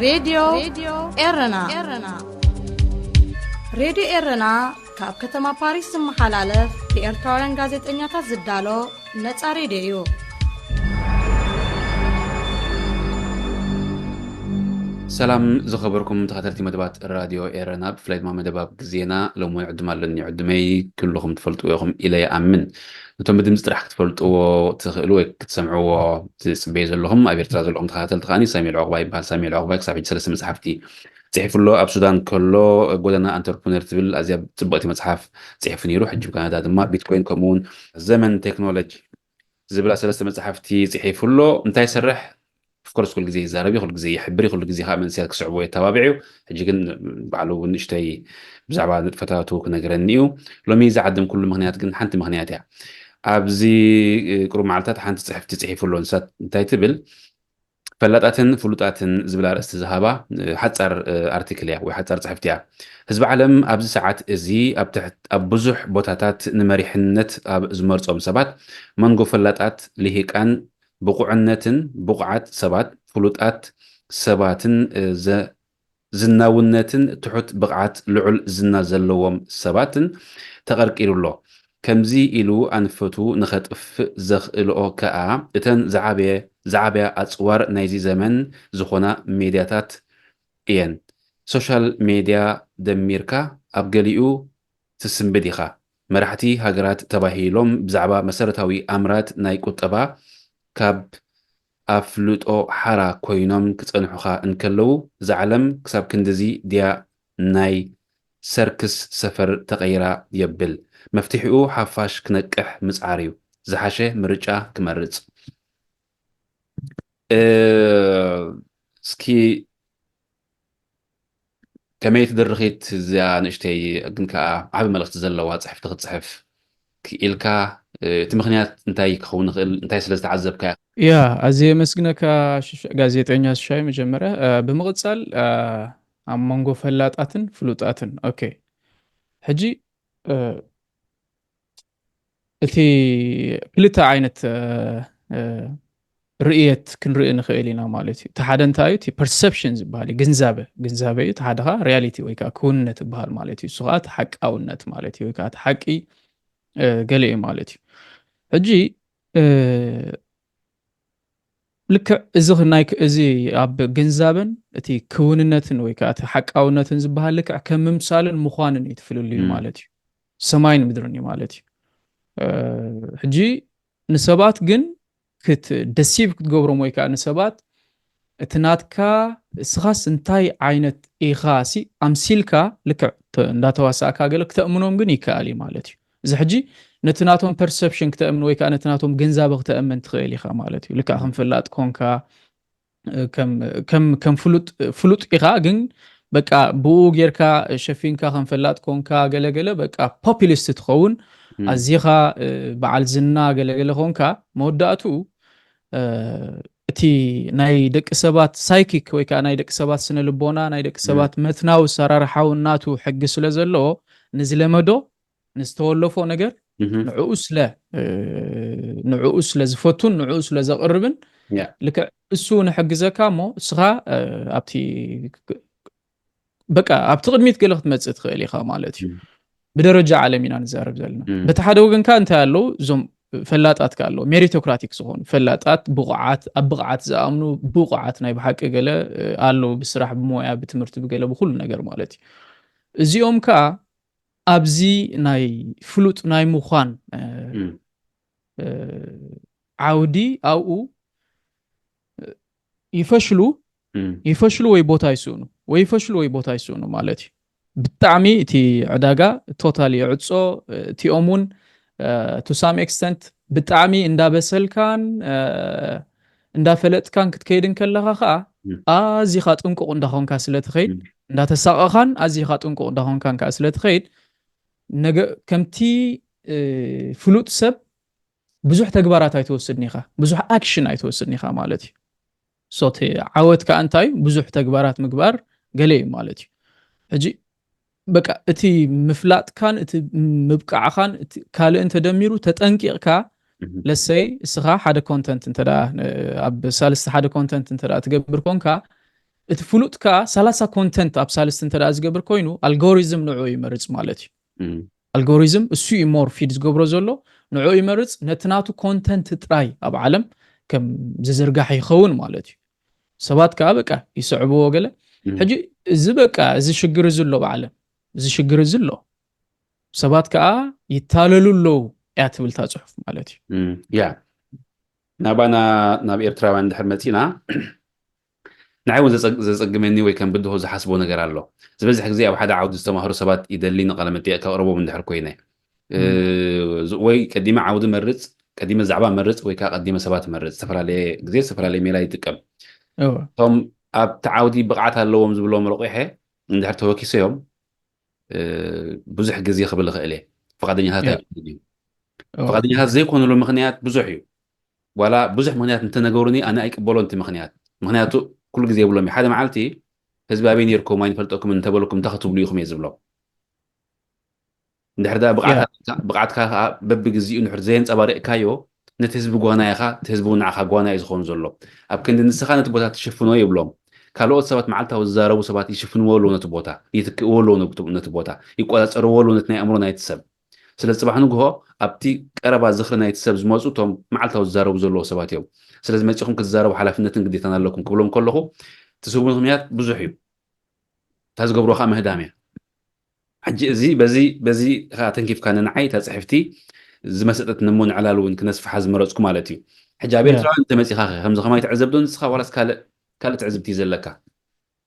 ሬድዮ ኤረና። ሬድዮ ኤረና ካብ ከተማ ፓሪስ ዝመሓላለፍ ብኤርትራውያን ጋዜጠኛታት ዝዳሎ ነጻ ሬድዮ እዩ። ሰላም ዝኸበርኩም ተኸታተልቲ መደባት ራድዮ ኤረና፣ ብፍላይ ድማ መደባት ግዜና ሎሚ እውን ዕድም ኣለኒ። ዕድመይ ኩልኹም ትፈልጥዎ ኢኹም ኢለ ይኣምን። ነቶም ብድምፂ ጥራሕ ክትፈልጥዎ ትኽእሉ ወይ ክትሰምዕዎ ትፅበዩ ዘለኹም፣ ኣብ ኤርትራ ዘለኹም ተኸታተልቲ ከኣ ሳሙኤል ዑቕባ ይበሃል። ሳሙኤል ዑቕባ ክሳብ ሕጂ ሰለስተ መፅሓፍቲ ፅሒፉ ኣሎ። ኣብ ሱዳን ከሎ ጎደና ኣንተርፕረነር ትብል ኣዝያ ፅብቕቲ መፅሓፍ ፅሒፉ ነይሩ። ሕጂ ኣብ ካናዳ ድማ ቢትኮይን ከምኡ እውን ዘመን ቴክኖሎጂ ዝብላ ሰለስተ መፅሓፍቲ ፅሒፉ ኣሎ። እንታይ ይሰርሕ? ኦፍኮርስ ኩሉ ግዜ ይዛረብ እዩ፣ ኩሉ ግዜ ይሕብር እዩ፣ ኩሉ ግዜ ከዓ መንእሰያት ክስዕብዎ የተባብዕ እዩ። ሕጂ ግን ባዕሉ እውን ንእሽተይ ብዛዕባ ንጥፈታቱ ክነግረኒ እዩ። ሎሚ ዝዓደምኩሉ ምኽንያት ግን ሓንቲ ምኽንያት እያ። ኣብዚ እ፣ ቁሩብ መዓልታት ሓንቲ ፅሕፍቲ ፅሒፉ ኣሎ። ንሳ እንታይ ትብል? ፈላጣትን ፍሉጣትን ዝብል ኣርእስቲ ዝሃባ እ፣ ሓፃር እ፣ ኣርቲክል እያ ወይ ሓፃር ፅሕፍቲ እያ። ህዝቢ ዓለም ኣብዚ ሰዓት እዚ ኣብ ትሕት ኣብ ብዙሕ ቦታታት ንመሪሕነት ኣብ ዝመርፆም ሰባት መንጎ ፈላጣት ልሂቃን ብቑዕነትን ብቑዓት ሰባት ፍሉጣት ሰባትን እ፣ ዘ ዝናውነትን ትሑት ብቕዓት ልዑል ዝና ዘለዎም ሰባትን ተቐርቂሩ ኣሎ። ከምዚ ኢሉ ኣንፈቱ ንኸጥፍእ ዘኽእልኦ ከኣ እተን ዝዓበየ ዝዓበያ ኣጽዋር ናይዚ ዘመን ዝኾና ሜድያታት እየን። ሶሻል ሜድያ ደሚርካ ኣብ ገሊኡ ትስንብድ ኢኻ። መራሕቲ ሃገራት ተባሂሎም ብዛዕባ መሰረታዊ ኣምራት ናይ ቁጠባ ካብ ኣፍልጦ ሓራ ኮይኖም ክጸንሑኻ እንከለዉ፣ እዛ ዓለም ክሳብ ክንድዚ ድያ ናይ ሰርክስ ሰፈር ተቐይራ የብል። መፍትሒኡ ሓፋሽ ክነቅሕ ምጽዓር እዩ። ዝሓሸ ምርጫ ክመርጽ። እ፣ እስኪ ከመይ ትድርኺት እዚኣ ንእሽተይ ግን ከኣ ዓቢ መልእኽቲ ዘለዋ ጽሕፍቲ ክትጽሕፍ ክኢልካ? እ፣ እቲ ምኽንያት እንታይ ክኸውን ይኽእል? እንታይ ስለ ዝተዓዘብካያ? ያ ኣዝየ የመስግነካ ሽሻ- ጋዜጠኛ ሽሻይ መጀመርያ እ፣ ብምቕጻል እ፣ ኣብ መንጎ ፈላጣትን ፍሉጣትን ኦኬ ሕጂ እ፣ እቲ ክልተ ዓይነት እ፣ እ፣ ርእየት ክንርኢ ንኽእል ኢና ማለት እዩ። እቲ ሓደ እንታይ እዩ? እቲ ፐርሰፕሽን ዝበሃል እዩ፣ ግንዛበ ግንዛበ እዩ። እቲ ሓደ ከዓ ሪያሊቲ ወይ ከዓ ክውንነት ይበሃል ማለት እዩ። እሱ ከዓ እቲ ሓቃውነት ማለት እዩ፣ ወይ ከዓ እቲ ሓቂ እ፣ ገለ እዩ ማለት እዩ። ሕጂ እ፣ ልክዕ እዚ ኽ- ናይ ክ- እዚ ኣብ ግንዛበን እቲ ክውንነትን ወይ ከዓ እቲ ሓቃውነትን ዝበሃል ልክዕ ከም ምምሳልን ምዃንን እዩ ትፍልልዩ እም። ማለት እዩ። ሰማይን ምድርን እዩ ማለት እዩ። እ፣ ሕጂ ንሰባት ግን ክት ደሲቭ ክትገብሮም ወይ ከዓ ንሰባት እቲ ናትካ እስኻስ እንታይ ዓይነት ኢኻ ሲ ኣምሲልካ ልክዕ ተ- እንዳተዋሳእካ ገለ ክተእምኖም ግን ይከኣል እዩ ማለት እዩ። እዚ ሕጂ ነቲ ናቶም ፐርሰፕሽን ክተእምን ወይ ከዓ ነቲ ናቶም ግንዛበ ክተእምን ትኽእል ኢኻ ማለት እዩ። ልክዕ ከም ፈላጥ ኮንካ እ፣ ከም ከም ከም ፍሉጥ ፍሉጥ ኢኻ ግን በቃ ብኡ ጌርካ ሸፊንካ ከም ፈላጥ ኮንካ ገለገለ በቃ ፖፒሊስት ትኸውን እም። ኣዚኻ እ፣ በዓል ዝና ገለገለ ኮንካ መወዳእትኡ እ፣ እቲ ናይ ደቂ ሰባት ሳይኪክ ወይ ከዓ ናይ ደቂ ሰባት ስነ ልቦና ናይ ደቂ እም። ሰባት መትናዊ ሰራርሓውን ናቱ ሕጊ ስለ ዘለዎ ንዝለመዶ ንዝተወለፎ ነገር እህ። ንዕኡ ስለ እ፣ ንዕኡ ስለ ዝፈቱን ንዕኡ ስለ ዘቕርብን ያ። ልክዕ እሱ ንሕግዘካ እሞ እስኻ እ፣ ኣብቲ በቃ ኣብቲ ቅድሚት ገለ ክትመፅእ ትኽእል ኢኻ ማለት እዩ። እም። ብደረጃ ዓለም ኢና ንዛረብ ዘለና። እም። በቲ ሓደ ወገን ከ እንታይ ኣለዉ? እዞም ፈላጣት ከ ኣለዉ፣ ሜሪቶክራቲክ ዝኾኑ ፈላጣት፣ ብቑዓት፣ ኣብ ብቕዓት ዝኣምኑ ብቑዓት ናይ ብሓቂ ገለ እ፣ ኣለዉ፣ ብስራሕ ብሞያ ብትምህርቲ ብገለ ብኩሉ ነገር ማለት እዩ። እዚኦም ከኣ ኣብዚ ናይ ፍሉጥ ናይ ምዃን እ፣ እም። እ፣ ዓውዲ ኣብኡ ይፈሽሉ እም። ይፈሽሉ ወይ ቦታ ይስእኑ ወይ ይፈሽሉ ወይ ቦታ ይስእኑ ማለት እዩ። ብጣዕሚ እቲ ዕዳጋ ቶታሊ ይዕጾ። እቲኦም እውን ቱ ሳም ኤክስተንት ብጣዕሚ እንዳበሰልካን እ፣ እንዳፈለጥካን ክትከይድን ከለኻ ከዓ እም። ኣዚኻ ጥንቁቕ እንዳኾንካ ስለ ትኸይድ እም። እንዳተሳቐኻን ኣዚኻ ጥንቁቕ እንዳኾንካን ከዓ ስለ ትኸይድ ነገ ከምቲ እ፣ ፍሉጥ ሰብ ብዙሕ ተግባራት ኣይትወስድን ኢኻ፣ ብዙሕ ኣክሽን ኣይትወስድን ኢኻ ማለት እዩ። ሶ እቲ ዓወት ከዓ እንታይ እዩ? ብዙሕ ተግባራት ምግባር ገለ እዩ ማለት እዩ። ሕጂ በቃ እቲ ምፍላጥካን እቲ ምብቃዕኻን እቲ ካልእን ተደሚሩ ተጠንቂቕካ እህ። ለሰይ እስኻ ሓደ ኮንተንት እንተ ደኣ፣ እ፣ ኣብ ሳልስቲ ሓደ ኮንተንት እንተ ደኣ ትገብር ኮንካ እቲ ፍሉጥ ከዓ ሰላሳ ኮንተንት ኣብ ሳልስቲ እንተ ደኣ ዝገብር ኮይኑ ኣልጎሪዝም ንዑ ይመርፅ ማለት እዩ። ኣልጎሪዝም እሱ እዩ ሞር ፊድ ዝገብሮ ዘሎ፣ ንዑ ይመርፅ። ነቲ ናቱ ኮንተንት ጥራይ ኣብ ዓለም ከም ዝዝርጋሕ ይኸውን ማለት እዩ። ሰባት ከዓ በቃ ይስዕብዎ ገለ። ሕጂ እዚ በቃ እዚ ሽግር እዚ ኣሎ ብዓለም፣ እዚ ሽግር እዚ ኣሎ፣ ሰባት ከዓ ይታለሉ ኣለዉ እያ ትብል እታ ፅሑፍ ማለት እዩ። ያ ናባና ናብ ኤርትራውያን እንድሕር መፂና ንዓይ እውን ዘጸግመኒ ወይ ከም ብድሆ ዝሓስቦ ነገር ኣሎ። ዝበዝሕ ግዜ ኣብ ሓደ ዓውዲ ዝተማህሩ ሰባት ይደሊ ንቃለ መጠየቅ ከቕርቦም እንድሕር ኮይነ ወይ ቀዲመ ዓውዲ መርጽ፣ ቀዲመ ዛዕባ መርጽ ወይ ከዓ ቀዲመ ሰባት መርጽ ዝተፈላለየ ግዜ ዝተፈላለየ ሜላ ይጥቀም። እቶም ኣብቲ ዓውዲ ብቕዓት ኣለዎም ዝብሎም ረቑሐ እንድሕር ተወኪሰዮም ብዙሕ ግዜ ክብል ይኽእል እየ። ፍቓደኛታት ኣይኮኑን እዮም። ፍቓደኛታት ዘይኮኑሉ ምኽንያት ብዙሕ እዩ። ዋላ ብዙሕ ምኽንያት እንተነገሩኒ ኣነ ኣይቅበሎን እቲ ምኽንያት። ምኽንያቱ ኩሉ ግዜ ይብሎም ሓደ መዓልቲ ህዝቢ ኣበይ ነርኩም ኣይንፈልጠኩም እንተበልኩም እንታይ ክትብሉ ኢኹም እየ ዝብሎም። እንድሕር ዳ ብቕዓትካ ከዓ በብግዚኡ እንድሕር ዘየንፀባሪቕካዮ ነቲ ህዝቢ ጓና ኢኻ፣ እቲ ህዝቢ እውን ንዓኻ ጓና እዩ ዝኸውን ዘሎ። ኣብ ክንዲ ንስኻ ነቲ ቦታ ትሽፍኖ ይብሎም። ካልኦት ሰባት መዓልታዊ ዝዛረቡ ሰባት ይሽፍንዎ ኣለዉ ነቲ ቦታ፣ ይትክእዎ ኣለዉ ነቲ ቦታ፣ ይቆፃፀርዎ ኣለዉ ነቲ ናይ ኣእምሮ ናይቲ ሰብ። ስለዚ ፅባሕ ንግሆ ኣብቲ ቀረባ ዝኽሪ ናይቲ ሰብ ዝመፁ እቶም መዓልታዊ ዝዛረቡ ዘለዉ ሰባት እዮም። ስለዚ መፂኹም ክትዛረቡ ሓላፍነትን ግዴታን ኣለኩም ክብሎም ከለኹ እቲ ስቡ ምኽንያት ብዙሕ እዩ። እታ ዝገብሮ ከዓ ምህዳም እያ። ሕጂ እዚ በዚ በዚ ከዓ ተንኪፍካ ንንዓይ እታ ፅሕፍቲ ዝመሰጠት ነሞ ንዕላል እውን ክነስፍሓ ዝመረፅኩ ማለት እዩ። ሕጂ ኣብ ኤርትራውያን እንተመፂኻ ከምዚ ከማይ ትዕዘብ ዶ ንስኻ ዋላስ ካልእ ካልእ ትዕዝብቲ እዩ ዘለካ?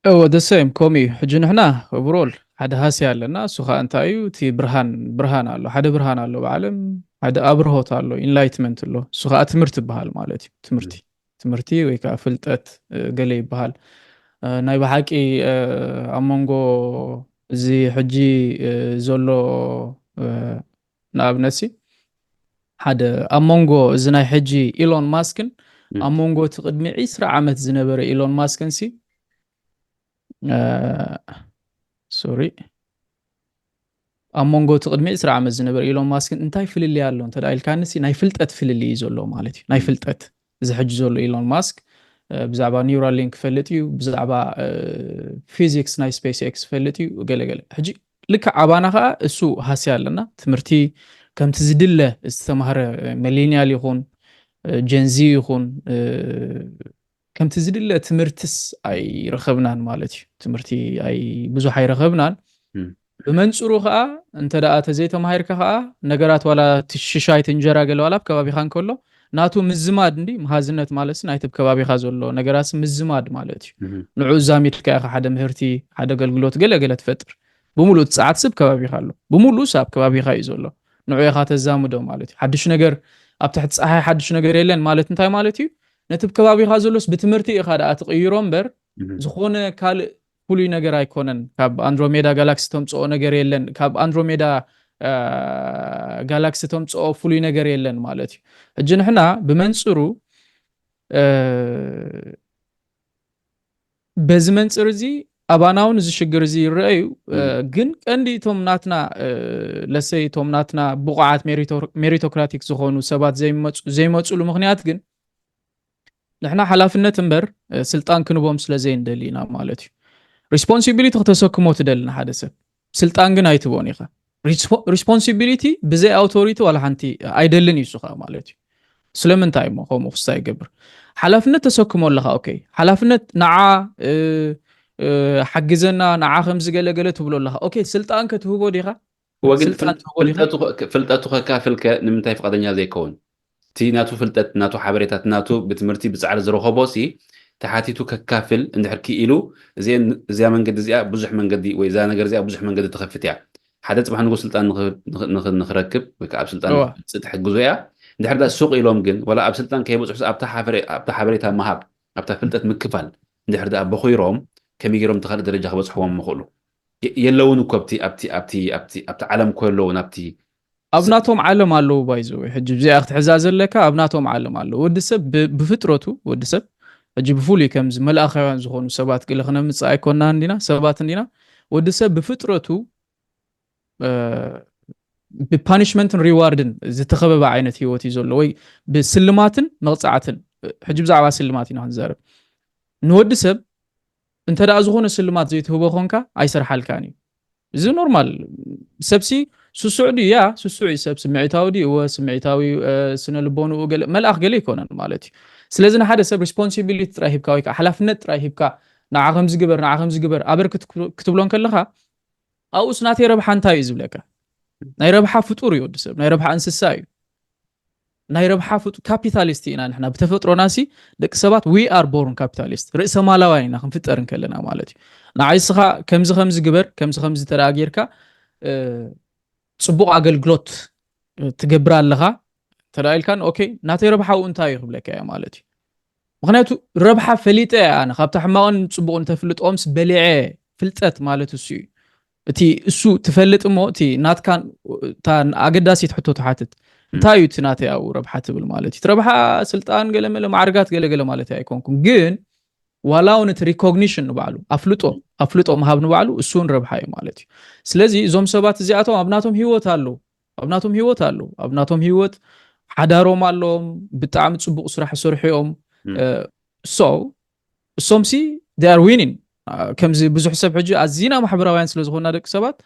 እወ ደሰም ከምኡ እዩ። ሕጂ ንሕና ብሮል ሓደ ሃስያ ኣለና። እሱ ከዓ እንታይ እዩ? እቲ ብርሃን ብርሃን ኣሎ፣ ሓደ ብርሃን ኣሎ ብዓለም፣ ሓደ ኣብርሆት ኣሎ፣ ኢንላይትመንት ኣሎ። እሱ ከዓ ትምህርቲ ይበሃል ማለት እዩ። ትምህርቲ ትምህርቲ ወይ ከዓ ፍልጠት ገለ ይበሃል። ናይ ብሓቂ ኣብ መንጎ እዚ ሕጂ ዘሎ ንኣብነት ሓደ ኣብ መንጎ እዚ ናይ ሕጂ ኢሎን ማስክን ኣብ መንጎ እቲ ቅድሚ ዒስራ ዓመት ዝነበረ ኢሎን ማስክን ሲ ሶሪ ኣብ መንጎ እቲ ቅድሚ ዒስራ ዓመት ዝነበረ ኢሎን ማስክን እንታይ ፍልልይ ኣሎ እንተ ኢልካንሲ ናይ ፍልጠት ፍልልይ እዩ ዘሎ ማለት እዩ። ናይ ፍልጠት እዚ ሕጂ ዘሎ ኢሎን ማስክ ብዛዕባ ኒውራሊንክ ይፈልጥ እዩ፣ ብዛዕባ ፊዚክስ ናይ ስፔስ ኤክስ ይፈልጥ እዩ ገለገለ። ሕጂ ልክዕ ኣባና ከዓ እሱ ሃስያ ኣለና። ትምህርቲ ከምቲ ዝድለ ዝተማህረ ሚሊኒያል ይኹን ጀንዚ ይኹን ከምቲ ዝድለ ትምህርትስ ኣይረኸብናን ማለት እዩ። ትምህርቲ ብዙሕ ኣይረኸብናን። ብመንፅሩ ከዓ እንተ ደኣ ተዘይተማሂርካ ከዓ ነገራት ዋላ ሽሻይት እንጀራ ገለ ዋላ ኣብ ከባቢኻ እንከሎ ናቱ ምዝማድ እንዲ መሃዝነት ማለት ናይቲ ኣብ ከባቢኻ ዘሎ ነገራት ምዝማድ ማለት እዩ። ንዑ ዛሚድካ ኢኻ ሓደ ምህርቲ ሓደ ኣገልግሎት ገለ ገለ ትፈጥር። ብምሉእ እቲ ፀዓት ስብ ከባቢኻ ኣሎ፣ ብምሉእ ኣብ ከባቢኻ እዩ ዘሎ። ንዑ ኢኻ ተዛምዶ ማለት እዩ። ሓድሽ ነገር ኣብ ትሕቲ ፀሓይ ሓድሽ ነገር የለን ማለት እንታይ ማለት እዩ? ነቲ ኣብ ከባቢኻ ዘሎስ ብትምህርቲ ኢኻ ደኣ ትቕይሮ እምበር ዝኾነ ካልእ ፍሉይ ነገር ኣይኮነን። ካብ ኣንድሮሜዳ ጋላክሲ ተምፅኦ ነገር የለን። ካብ ኣንድሮሜዳ ጋላክሲ ተምፅኦ ፍሉይ ነገር የለን ማለት እዩ። ሕጂ ንሕና ብመንፅሩ በዚ መንፅር እዚ ኣባና እውን እዚ ሽግር እዚ ይረአ እዩ። ግን ቀንዲ እቶም ናትና ለሰይ እቶም ናትና ብቑዓት ሜሪቶክራቲክ ዝኾኑ ሰባት ዘይመፁሉ ምኽንያት ግን ንሕና ሓላፍነት እምበር ስልጣን ክንቦም ስለ ዘይንደሊ ኢና ማለት እዩ። ሪስፖንሲቢሊቲ ክተሰክሞ ትደሊ ንሓደ ሰብ ስልጣን ግን ኣይትቦን ኢኻ። ሪስፖንሲቢሊቲ ብዘይ ኣውቶሪቲ ዋላ ሓንቲ ኣይደልን እዩ እሱ ከዓ ማለት እዩ። ስለምንታይ እሞ ከምኡ ክስታ ይገብር? ሓላፍነት ተሰክሞ ኣለኻ። ኦኬ ሓላፍነት ንዓ ሓግዘና ንዓ ከምዚ ገለገለ ትብሎ ኣለኻ። ኦኬ ስልጣን ከትህቦ ዲኻ? ወግን ፍልጠቱ ከካፍልከ ንምንታይ ፍቃደኛ ዘይከውን? እቲ ናቱ ፍልጠት ናቱ ሓበሬታት ናቱ ብትምህርቲ ብፃዕሪ ዝረኸቦ ሲ ተሓቲቱ ከካፍል እንድሕር ክኢሉ እዚኣ መንገዲ እዚኣ ብዙሕ መንገዲ ወይ እዛ ነገር እዚኣ ብዙሕ መንገዲ ትኸፍት እያ። ሓደ ፅባሕ ንጉ ስልጣን ንኽረክብ ወይ ከዓ ኣብ ስልጣን ንክመፅእ ትሕግዞ እያ። እንድሕር ዳ ሱቅ ኢሎም ግን ወላ ኣብ ስልጣን ከይበፅሑ ኣብታ ሓበሬታ ምሃብ ኣብታ ፍልጠት ምክፋል እንድሕር ዳ በኹይሮም ከመይ ገይሮም እቲ ካልእ ደረጃ ክበፅሕዎም ምኽእሉ? የለውን እኮ ኣብቲ ኣብቲ ኣብቲ ኣብቲ ኣብቲ ዓለም እኮ የለውን ኣብቲ ኣብ ናቶም ዓለም ኣለዉ ባይዘው ሕጂ ብዚኣ ክትሕዛ ዘለካ ኣብ ናቶም ዓለም ኣለዉ። ወዲ ሰብ ብፍጥረቱ ወዲ ሰብ ሕጂ ብፍሉይ ከምዚ መልኣኻውያን ዝኾኑ ሰባት ገለ ክነምፅእ ኣይኮናን እንዲና ሰባት እንዲና። ወዲ ሰብ ብፍጥረቱ ብፓኒሽመንትን ሪዋርድን ዝተኸበበ ዓይነት ህይወት እዩ ዘሎ ወይ ብስልማትን መቕፃዕትን። ሕጂ ብዛዕባ ስልማት ኢና ክንዛረብ። ንወዲ ሰብ እንተ ደኣ ዝኾነ ስልማት ዘይትህቦ ኾንካ ኣይሰርሓልካን እዩ። እዚ ኖርማል። ሰብሲ ስሱዕ ድዩ? ያ ስሱዕ እዩ። ሰብ ስምዒታዊ ድዩ? እወ ስምዒታዊ እዩ። ስነ ልቦንኡ ገለ መልኣኽ ገለ ኣይኮነን ማለት እዩ። ስለዚ ንሓደ ሰብ ሪስፖንሲቢሊቲ ጥራይ ሂብካ ወይ ከዓ ሓላፍነት ጥራይ ሂብካ ንዓ ከምዚ ግበር ንዓ ከምዚ ግበር ኣበርክት ክትብሎ እንከለኻ ኣብኡስ ናተይ ረብሓ እንታይ እዩ ዝብለካ? ናይ ረብሓ ፍጡር እዩ ወዲ ሰብ፣ ናይ ረብሓ እንስሳ እዩ። ናይ ረብሓ ፍጡር ካፒታሊስት ኢና ንሕና ብተፈጥሮና ሲ ደቂ ሰባት we are born capitalist ርእሰ ማላውያን ኢና ክንፍጠር እንከለና ማለት እዩ። ንዓይ እስኻ ከምዚ ከምዚ ግበር ከምዚ ከምዚ ተደኣ ጌርካ ጽቡቕ ኣገልግሎት ትገብር ኣለኻ ተደኣ ኢልካን ኦኬ ናተይ ረብሓ እንታይ እዩ ክብለካ እየ ማለት እዩ። ምክንያቱ ረብሓ ፈሊጠ እየ ኣነ ካብታ ሕማቕን ፅቡቕን ተፍልጦምስ በሊዐ ፍልጠት ማለት እሱ እዩ። እቲ እሱ ትፈልጥ እሞ እቲ ናትካ ኣገዳሲት ሕቶ ትሓትት እንታይ እዩ እቲ ናተይ ኣብኡ ረብሓ ትብል ማለት እዩ። ረብሓ ስልጣን ገለመለ ማዕርጋት ገለገለ ማለት ኣይኮንኩም ግን ዋላውን እቲ ሪኮግኒሽን ንባዕሉ ኣፍልጦ ኣፍልጦ ምሃብ ንባዕሉ እሱን ረብሓ እዩ ማለት እዩ። ስለዚ እዞም ሰባት እዚኣቶም ኣብ ናቶም ህይወት ኣለዉ ኣብ ናቶም ህይወት ኣለዉ ኣብ ናቶም ህይወት ሓዳሮም ኣለዎም ብጣዕሚ ፅቡቅ ስራሕ ይሰርሑ እዮም። So እሶም ሲ they are winning። ከምዚ ብዙሕ ሰብ ሕጂ ኣዚና ማሕበራውያን ስለ ዝኾንና ደቂ ሰባት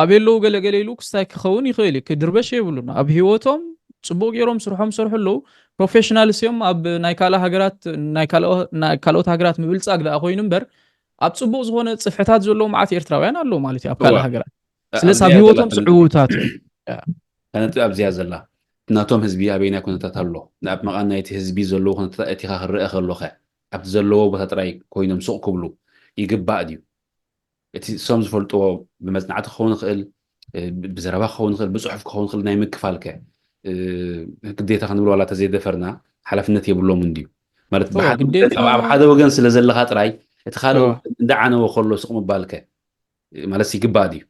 ኣበይ ኣለዉ ገለገለ ኢሉ ክስታይ ክኸውን ይኽእል እዩ ክድርበሽ የብሉን ኣብ ህይወቶም ፅቡቅ ገይሮም ስርሖም ሰርሑ ኣለዉ። ፕሮፌሽናልስ እዮም ኣብ ናይ ካልእ ሃገራት ናይ ካልኦት ሃገራት ምብልፃግ ደኣ ኮይኑ እምበር ኣብ ፅቡቅ ዝኾነ ፅፍሕታት ዘለዉ መዓት ኤርትራውያን ኣለዉ ማለት እዩ ኣብ ካልእ ሃገራት። ስለዚ ኣብ ህይወቶም ዕዉታት እዮም። ከነጥብ ኣብዚያ ዘላ ናቶም ህዝቢ ኣበይናይ ኩነታት ኣሎ ኣብ መቓን ናይቲ ህዝቢ ዘለዉ ኩነታት እቲኻ ክረአ ከሎኸ ኣብቲ ዘለዎ ቦታ ጥራይ ኮይኖም ሱቕ ክብሉ ይግባእ ድዩ? እቲ እሶም ዝፈልጥዎ ብመጽናዕቲ ክኸውን ይኽእል፣ ብዘረባ ክኸውን ይኽእል፣ ብጽሑፍ ክኸውን ይኽእል ናይ ምክፋልከ ግዴታ ክንብል ዋላ ተዘይደፈርና ሓላፍነት የብሎምን ድዩ? ማለት ኣብ ሓደ ወገን ስለ ዘለኻ ጥራይ እቲ ካልእ ወገን እንዳዓነወ ከሎ ስቕ ምባልከ ማለት ይግባእ ድዩ?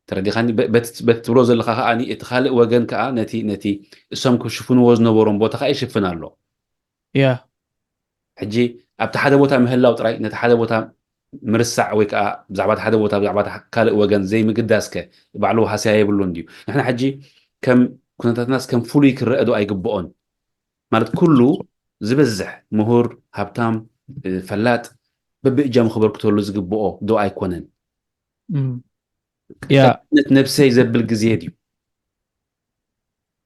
ተረዲኻኒ? በቲ ትብሎ ዘለኻ ከኣ እቲ ካልእ ወገን ከኣ ነቲ ነቲ እሶም ክሽፍንዎ ዝነበሮም ቦታ ከኣ ይሽፍን ኣሎ። ያ ሕጂ ኣብቲ ሓደ ቦታ ምህላው ጥራይ ነቲ ሓደ ቦታ ምርሳዕ ወይ ከዓ ብዛዕባ ሓደ ቦታ ብዛዕባ ካልእ ወገን ዘይምግዳስከ ባዕሉ ሃስያ የብሉን ድዩ? ንሕና ሕጂ ከም ኩነታትናስ ከም ፍሉይ ክረአ ዶ ኣይግብኦን? ማለት ኩሉ ዝበዝሕ ምሁር፣ ሃብታም፣ ፈላጥ በብእጃሙ ክበርክተሉ ዝግብኦ ዶ ኣይኮነን? ያ ነብሰይ ዘብል ግዜ ድዩ?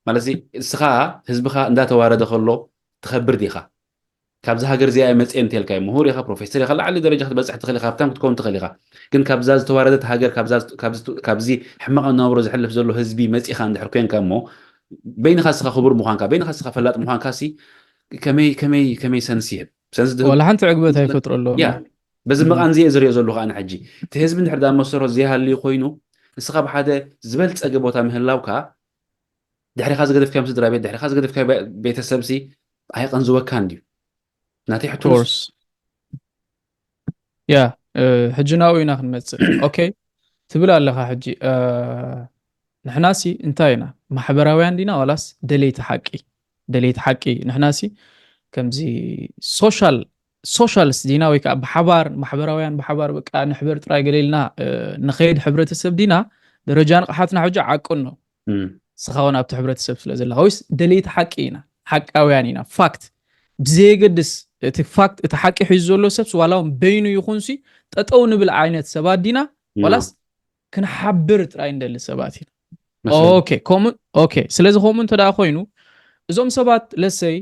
ማለት እዚ እስኻ ህዝብኻ እንዳተዋረደ ከሎ ትኸብር ዲኻ? ካብዚ ሃገር እዚኣ እየ መፅኤ እንተልካ እዩ ምሁር ኢኻ ፕሮፌሰር ኢኻ ላዕሊ ደረጃ ክትበፅሕ ትኽእል ኢኻ ሃብታም ክትከውን ትኽእል ኢኻ ግን ካብዛ ዝተዋረደት ሃገር ካብዚ ሕማቕ ናብሮ ዝሕልፍ ዘሎ ህዝቢ መፂኻ እንድሕር ኮንካ እሞ በይንኻ እስኻ ክቡር ምዃንካ በይንኻ እስኻ ፈላጥ ምዃንካ ሲ ከመይ ከመይ ከመይ ሰንስ ይህብ ሰንስ ድህብ ወላ ሓንቲ ዕግበት ኣይፈጥረሎም ያ በዚ መቓን እዚየ ዝሪኦ ዘለኹ ኣነ ሕጂ እቲ ህዝቢ እንድሕር ዳ መሰረት ዘይሃልዩ ኮይኑ ንስኻ ብሓደ ዝበልፀገ ቦታ ምህላውካ ድሕሪኻ ዝገደፍካዮም ስድራ ቤት ድሕሪኻ ዝገደፍካዮ ቤተሰብ ሲ ኣይቐንዝወካን ድዩ ናተይ ሕቶ ንሱ ያ ሕጂ ናብኡ ኢና ክንመፅእ ኦኬ ትብል ኣለኻ ሕጂ ንሕናሲ እንታይ ኢና ማሕበራውያን ዲና ዋላስ ደለይቲ ሓቂ ደለይቲ ሓቂ ንሕናሲ ከምዚ ሶሻል ሶሻልስ ዲና ወይ ከዓ ብሓባር ማሕበራውያን ብሓባር በቃ ንሕበር ጥራይ ገለ ኢልና ንኸይድ ሕብረተሰብ ዲና ደረጃ ንቕሓትና ሕጂ ዓቅኖ ስኻ እውን ኣብቲ ሕብረተሰብ ስለ ዘለኻ ወይስ ደለይቲ ሓቂ ኢና ሓቃውያን ኢና ፋክት ብዘየገድስ እቲ ፋክት እቲ ሓቂ ሒዙ ዘሎ ሰብስ ዋላ እውን በይኑ ይኹንሲ ጠጠው ንብል ዓይነት ሰባት ዲና ዋላስ ክንሓብር ጥራይ እንደሊ ሰባት ኢና ኦኬ ከምኡ ኦኬ ስለዚ ከምኡ እንተ ደኣ ኮይኑ እዞም ሰባት ለሰይ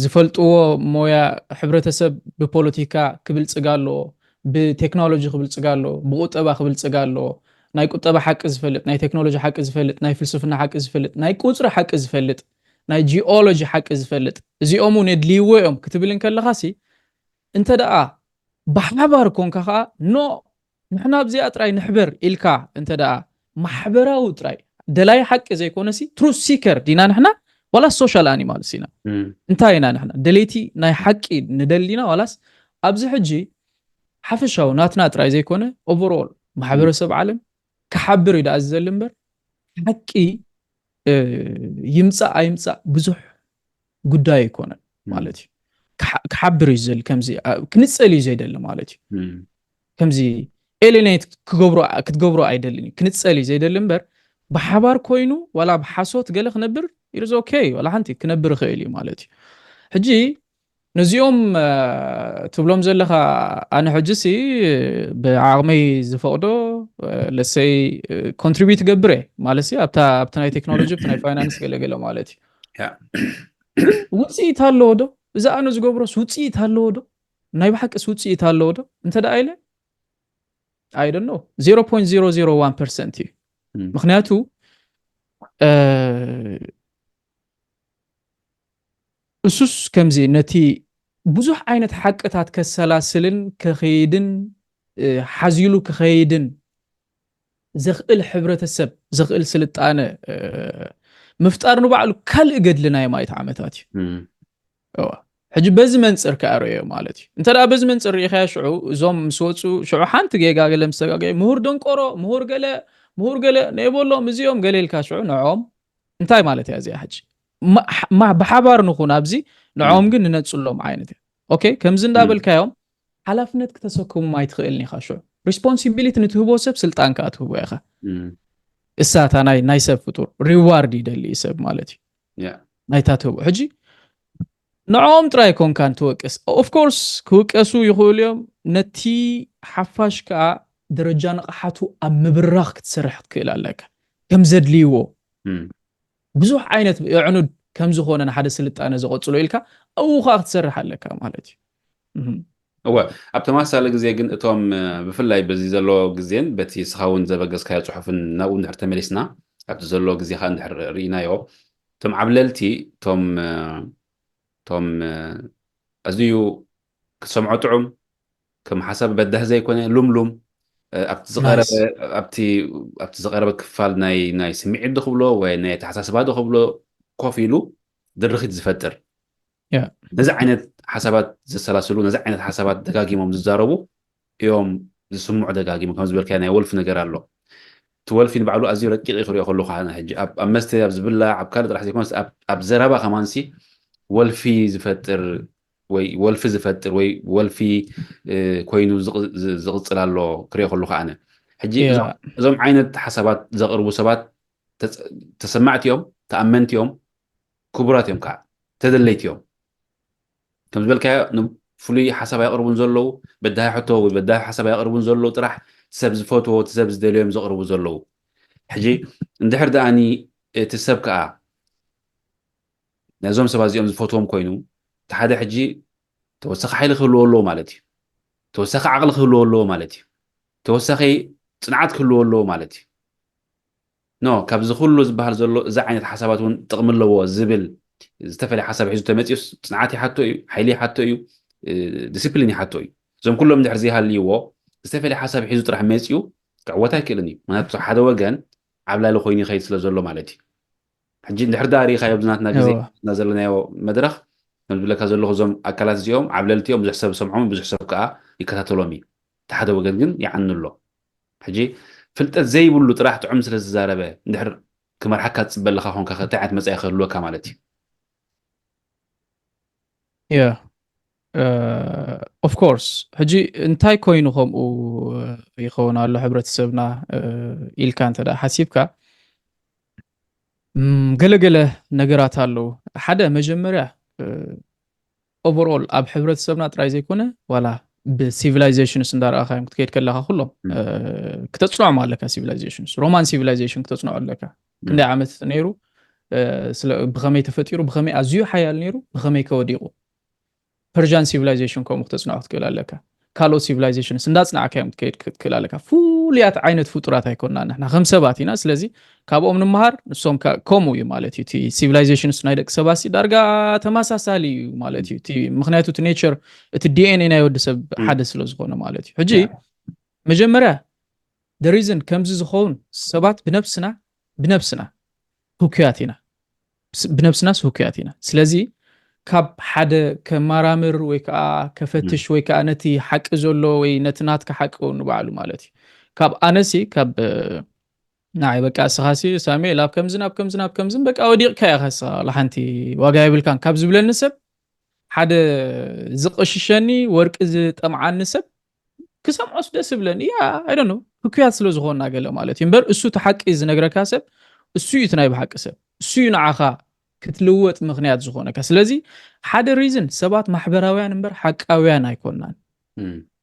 ዝፈልጥዎ ሞያ ሕብረተሰብ ብፖለቲካ ክብልፅግ ኣለዎ ብቴክኖሎጂ ክብልፅግ ኣለዎ ብቁጠባ ክብልፅግ ኣለዎ ናይ ቁጠባ ሓቂ ዝፈልጥ ናይ ቴክኖሎጂ ሓቂ ዝፈልጥ ናይ ፍልስፍና ሓቂ ዝፈልጥ ናይ ቁፅሪ ሓቂ ዝፈልጥ ናይ ጂኦሎጂ ሓቂ ዝፈልጥ እዚኦም እውን የድልይዎ እዮም ክትብል እንከለኻሲ እንተ ደኣ ብሓባር ኮንካ ከዓ ኖ ንሕና ኣብዚኣ ጥራይ ንሕበር ኢልካ እንተ ደኣ ማሕበራዊ ጥራይ ደላይ ሓቂ ዘይኮነሲ ትሩዝ ሲከር ዲና ንሕና ዋላስ ሶሻል ኣኒማልስ ኢና እንታይ ኢና ንሕና ደለይቲ ናይ ሓቂ ንደሊና ዋላስ ኣብዚ ሕጂ ሓፈሻዊ ናትና ጥራይ ዘይኮነ ኦቨርኦል ማሕበረሰብ ዓለም ክሓብር እዩ ደኣ ዝዘሊ እምበር ሓቂ ይምፃእ ኣይምፃእ ብዙሕ ጉዳይ ኣይኮነን ማለት እዩ ክሓብር እዩ ዝደሊ ከምዚ ክንፀል እዩ ዘይደሊ ማለት እዩ ከምዚ ኤሌኔት ክትገብሮ ኣይደልን እዩ ክንፀል እዩ ዘይደሊ እምበር ብሓባር ኮይኑ ዋላ ብሓሶት ገለ ክነብር ኢሉዝ ኦኬ ዋላ ሓንቲ ክነብር ይኽእል እዩ ማለት እዩ ሕጂ ነዚኦም ትብሎም ዘለኻ ኣነ ሕጂ ሲ ብዓቕመይ ዝፈቕዶ ለሰይ ኮንትሪቢዩት ገብር እየ ማለት ሲ ኣብታ ኣብቲ ናይ ቴክኖሎጂ ኣብቲ ናይ ፋይናንስ ገለገለ ማለት እዩ። ውፅኢት ኣለዎ ዶ? እዚ ኣነ ዝገብሮስ ውፅኢት ኣለዎ ዶ? ናይ ብሓቂስ ውፅኢት ኣለዎ ዶ? እንተ ደኣ ኢለ I don't know, zero point zero zero one percent እዩ። ምክንያቱ እሱስ ከምዚ ነቲ ብዙሕ ዓይነት ሓቅታት ከሰላስልን ከኸይድን ሓዚሉ ክኸይድን ዘኽእል ሕብረተሰብ ዘኽእል ስልጣነ ምፍጣር ንባዕሉ ካልእ ገድሊ ናይ ማይት ዓመታት እዩ። ሕጂ በዚ መንፅር ከኣ ርእዮ ማለት እዩ። እንተ ደኣ በዚ መንፅር ርኢኻዮ ሽዑ እዞም ምስ ወፁ ሽዑ ሓንቲ ጌጋ ገለ ምስ ተጋገየ ምሁር ደንቆሮ ምሁር ገለ ምሁር ገለ ነይበሎም እዚኦም ገለ ኢልካ ሽዑ ንዖም እንታይ ማለት እያ እዚኣ ሕጂ ብሓባር ንኹን ኣብዚ ንዖም ግን ንነፅሎም ዓይነት እያ። ኦኬ ከምዚ እንዳበልካዮም ሓላፍነት ክተሰክሙ ኣይትኽእልን ኢኻ። ሽዑ ሪስፖንሲቢሊቲ ንትህቦ ሰብ ስልጣን ከኣ ትህቦ ኢኻ። እሳታ ናይ ናይ ሰብ ፍጡር ሪዋርድ ይደሊ ሰብ ማለት እዩ ናይታ ትህቦ ሕጂ ንዕኦም ጥራይ ኮንካን ትወቅስ ኦፍኮርስ ክውቀሱ ይኽእሉ እዮም። ነቲ ሓፋሽ ከኣ ደረጃ ንቕሓቱ ኣብ ምብራኽ ክትሰርሕ ክትክእል ኣለካ ከም ዘድልይዎ ብዙሕ ዓይነት የዕኑድ ከም ዝኾነ ንሓደ ስልጣነ ዘቐጽሎ ኢልካ ኣብኡ ከኣ ክትሰርሕ ኣለካ ማለት እዩ። እወ ኣብ ተመሳሳሊ ግዜ ግን እቶም ብፍላይ በዚ ዘሎ ግዜን በቲ ስኻ እውን ዘበገስካዮ ፅሑፍን ናብኡ እንድሕር ተመሊስና ኣብቲ ዘሎ ግዜ ከዓ እንድሕር ርኢናዮ እቶም ዓብለልቲ እቶም እቶም ኣዝዩ ክሰምዖ ጥዑም ከም ሓሳብ በዳህ ዘይኮነ ሉምሉም ኣብቲ ዝቀረበ ክፋል ናይ ስምዒት ዶ ክብሎ ወይ ናይ ኣተሓሳስባ ዶ ክብሎ ኮፍ ኢሉ ድርኺት ዝፈጥር ነዚ ዓይነት ሓሳባት ዘሰላስሉ ነዚ ዓይነት ሓሳባት ደጋጊሞም ዝዛረቡ እዮም ዝስምዑ ደጋጊሙ ከም ዝበልካዮ ናይ ወልፊ ነገር ኣሎ እቲ ወልፊ ንባዕሉ ኣዝዩ ረቂቕ እዩ ክሪኦ ከለኹ ኣነ ሕጂ ኣብ ኣብ መስተ ኣብ ዝብላዕ ኣብ ካልእ ጥራሕ ዘይኮነስ ኣብ ኣብ ዘረባ ከማንሲ ወልፊ ዝፈጥር ወይ ወልፊ ዝፈጥር ወይ ወልፊ ኮይኑ ዝቕፅል ኣሎ ክሪኦ ከለኹ ኣነ ሕጂ እዞም ዓይነት ሓሳባት ዘቕርቡ ሰባት ተሰማዕቲ እዮም ተኣመንቲ እዮም ክቡራት እዮም ከዓ ተደለይቲ እዮም ከም ዝበልካዮ ፍሉይ ሓሳብ ኣየቕርቡን ዘለዉ በዳሂ ሕቶ ወይ በዳሂ ሓሳብ ኣየቕርቡን ዘለዉ ጥራሕ ሰብ ዝፈትዎ እቲ ሰብ ዝደልዮም ዘቕርቡ ዘለዉ ሕጂ እንድሕር ደኣኒ እቲ ሰብ ከዓ ነዞም ሰባት እዚኦም ዝፈትዎም ኮይኑ እቲ ሓደ ሕጂ ተወሳኺ ሓይሊ ክህልዎ ኣለዎ ማለት እዩ ተወሳኺ ዓቕሊ ክህልዎ ኣለዎ ማለት እዩ ተወሳኺ ፅንዓት ክህልዎ ኣለዎ ማለት እዩ ኖ ካብዚ ኩሉ ዝበሃል ዘሎ እዚ ዓይነት ሓሳባት እውን ጥቕሚ ኣለዎ ዝብል ዝተፈለየ ሓሳብ ሒዙ ተመፂኡስ ፅንዓት ይሓቶ እዩ ሓይሊ ይሓቶ እዩ ዲስፕሊን ይሓቶ እዩ እዞም ኩሎም እንድሕር ዘይሃልይዎ ዝተፈለየ ሓሳብ ሒዙ ጥራሕ መፂኡ ክዕወት ኣይክእልን እዩ ምክንያቱ ሓደ ወገን ዓብላሊ ኮይኑ ይኸይድ ስለ ዘሎ ማለት እዩ ሕጂ እንድሕር ዳ ርኢኻዮ ብዝናትና ግዜ ና ዘለናዮ መድረኽ ከም ዝብለካ ዘለኹ እዞም ኣካላት እዚኦም ዓብለልቲ እዮም ብዙሕ ሰብ ሰምዖም ብዙሕ ሰብ ከዓ ይከታተሎም እዩ እቲ ሓደ ወገን ግን ይዓኑ ኣሎ ሕጂ ፍልጠት ዘይብሉ ጥራሕ ጥዑም ስለ ዝዛረበ እንድሕር ክመርሓካ ትፅበ ኣለካ ኮንካ እንታይ ዓይነት መፃኢ ክህልወካ ማለት እዩ ያ ኦፍኮርስ ሕጂ እንታይ ኮይኑ ከምኡ ይኸውን ኣሎ ሕብረተሰብና ኢልካ እንተ ሓሲብካ ገለገለ ነገራት ኣለዉ ሓደ መጀመርያ ኦቨርኦል ኣብ ሕብረተሰብና ጥራይ ዘይኮነ ዋላ ብሲቪላይዜሽንስ እንዳረኣኻዮም ክትከይድ ከለካ ኩሎም ክተፅንዖም ኣለካ ሲቪላይዜሽንስ ሮማን ሲቪላይዜሽን ክተፅንዖ ኣለካ ክንደይ ዓመት ነይሩ ብኸመይ ተፈጢሩ ብኸመይ ኣዝዩ ሓያል ነይሩ ብኸመይ ከወዲቑ ፐርጃን ሲቪላይዜሽን ከምኡ ክተፅንዖ ክትክእል ኣለካ ካልኦት ሲቪላይዜሽንስ እንዳፅናዕካዮም ክትከይድ ክትክእል ኣለካ ፍሉያት ዓይነት ፍጡራት ኣይኮና ንሕና ከም ሰባት ኢና ስለዚ ካብኦም ንምሃር ንሶም ከምኡ እዩ ማለት እዩ እቲ ሲቪላይዜሽንስ ናይ ደቂ ሰባት ዳርጋ ተመሳሳሊ እዩ ማለት እዩ ምክንያቱ እቲ ኔቸር እቲ ዲኤንኤ ናይ ወዲ ሰብ ሓደ ስለ ዝኾነ ማለት እዩ ሕጂ መጀመርያ ደሪዝን ከምዚ ዝኸውን ሰባት ብነብስና ብነብስና ህኩያት ኢና ብነብስናስ ህኩያት ኢና ስለዚ ካብ ሓደ ከማራምር ወይ ከዓ ከፈትሽ ወይ ከዓ ነቲ ሓቂ ዘሎ ወይ ነቲ ናትካ ሓቂ ንባዕሉ ማለት እዩ ካብ ኣነሲ ካብ ንዓይ በቃ እስኻሲ ሳሙኤል ኣብ ከምዚ ናብ ከምዚ ናብ ከምዝን በቃ ወዲቕካ ኢኻ እስኻ ሓንቲ ዋጋ የብልካን ካብ ዝብለኒ ሰብ ሓደ ዝቕሽሸኒ ወርቂ ዝጠምዓኒ ሰብ ክሰምዖስ ደስ ይብለኒ ያ ኣይደኖ ህኩያት ስለ ዝኾንና ገለ ማለት እዩ እምበር እሱ እቲ ሓቂ ዝነግረካ ሰብ እሱ እዩ እቲ ናይ ብሓቂ ሰብ እሱ እዩ ንዓኻ ክትልወጥ ምኽንያት ዝኾነካ ስለዚ ሓደ reason ሰባት ማሕበራውያን እምበር ሓቃውያን ኣይኮናን።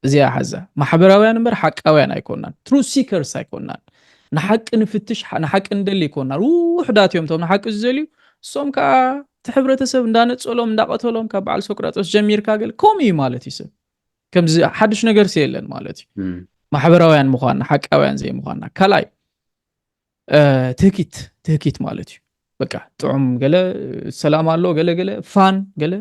እዚኣ ሓዛ፣ ማሕበራውያን እምበር ሓቃውያን ኣይኮናን፣ truth seekers ኣይኮናን። ንሓቂ ንፍትሽ፣ ንሓቂ ንደሊ ኣይኮናን። ውሑዳት እዮም እቶም ንሓቂ ዝደልዩ። እሶም ከዓ እቲ ሕብረተሰብ እንዳነጸሎም እንዳቐተሎም ካብ በዓል ሶቅራጦስ ጀሚርካ ገለ ከምኡ እዩ ማለት እዩ። ሰብ ከምዚ ሓድሽ ነገር የለን ማለት እዩ። ማሕበራውያን ምዃንና፣ ሓቃውያን ዘይምዃንና። ካልኣይ ትህኪት ትህኪት ማለት እዩ። በቃ ጥዑም ገለ ሰላም ኣሎ፣ ገለ ገለ ፋን፣ ገለ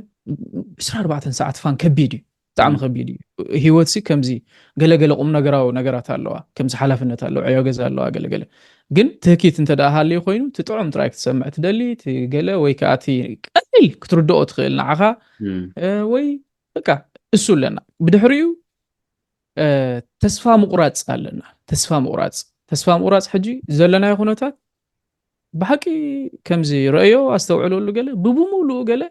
ዕስራን ኣርባዕተን ሰዓት ፋን ከቢድ እዩ። ብጣዕሚ ከቢድ እዩ። ህይወት ሲ ከምዚ ገለ ገለ ቁም ነገራዊ ነገራት ኣለዋ፣ ከምዚ ሓላፍነት ኣለዋ፣ ዕዮ ገዛ ኣለዋ፣ ገለ ገለ። ግን ትህኪት እንተ ደኣ ሃልዩ ኮይኑ፣ እቲ ጥዑም ጥራይ ክትሰምዕ ትደሊ፣ እቲ ገለ ወይ ከዓ እቲ ቀሊል ክትርድኦ ትኽእል ንዓኻ ወይ በቃ እሱ ኣለና። ብድሕሪኡ ተስፋ ምቑራፅ ኣለና። ተስፋ ምቑራፅ ተስፋ ምቑራፅ ሕጂ ዘለናዮ ኩነታት ብሓቂ ከምዚ ረእዮ ኣስተውዕለሉ ገለ ብብሙሉኡ ገለ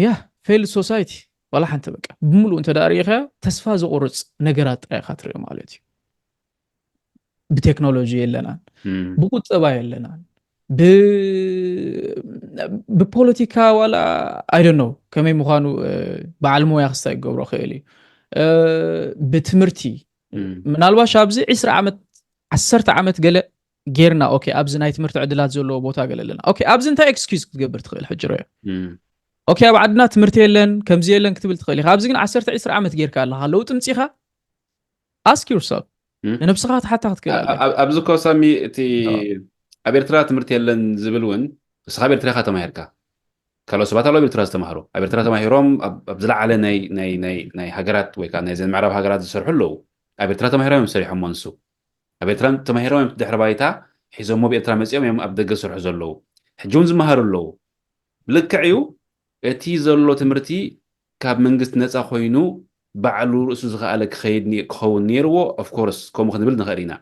ያ failed society ዋላ ሓንቲ በቃ ብምሉኡ እንተ ርኢኻዮ ተስፋ ዘቑርፅ ነገራት ጥራይ ኢኻ ትርኢ ማለት እዩ። ብቴክኖሎጂ የለናን፣ ብቁጠባ የለናን፣ ብፖለቲካ ዋላ I don't know ከመይ ምዃኑ በዓል ሞያ ክስታይ ክገብሮ ክእል እዩ። ብትምህርቲ ምናልባሽ ኣብዚ ዕስራ ዓመት ዓሰርተ ዓመት ገለ ጌርና ኦኬ ኣብዚ ናይ ትምህርቲ ዕድላት ዘለዎ ቦታ ገለ ኣለና ኦኬ ኣብዚ እንታይ excuse ክትገብር ትኽእል ሕጂ ርኦ ኦኬ ኣብ ዓድና ትምህርቲ የለን ከምዚ የለን ክትብል ትኽእል ኢኻ ኣብዚ ግን ዓሰርተ ዕስራ ዓመት ጌርካ ኣለኻ ለውጢ ምፂኻ ask yourself ንነብስኻ ክትሓታ ክትክእል ኣለካ ኣብዚ ኮ ሳሚ እቲ ኣብ ኤርትራ ትምህርቲ የለን ዝብል እውን ንስኻ ኣብ ኤርትራ ኢኻ ተማሂርካ ካልኦት ሰባት ኣለዉ ኣብ ኤርትራ ዝተማህሩ ኣብ ኤርትራ ተማሂሮም ኣብ ዝለዓለ ናይ ሃገራት ወይ ከዓ ናይ ዘን ምዕራብ ሃገራት ዝሰርሑ ኣለዉ ኣብ ኤርትራ ተማሂሮም እዮም ሰሪሖሞ ንሱ ኣብ ኤርትራ ተማሂሮም እዮም ድሕሪ ባይታ ሒዞሞ ኣብ ኤርትራ መፂኦም እዮም ኣብ ደገ ዝሰርሑ ዘለዉ ሕጂ እውን ዝመሃሩ ኣለዉ ብልክዕ እዩ እቲ ዘሎ ትምህርቲ ካብ መንግስቲ ነፃ ኮይኑ ባዕሉ ርእሱ ዝኸኣለ ክኸይድ ክኸውን ነይርዎ of course ከምኡ ክንብል ንኽእል ኢና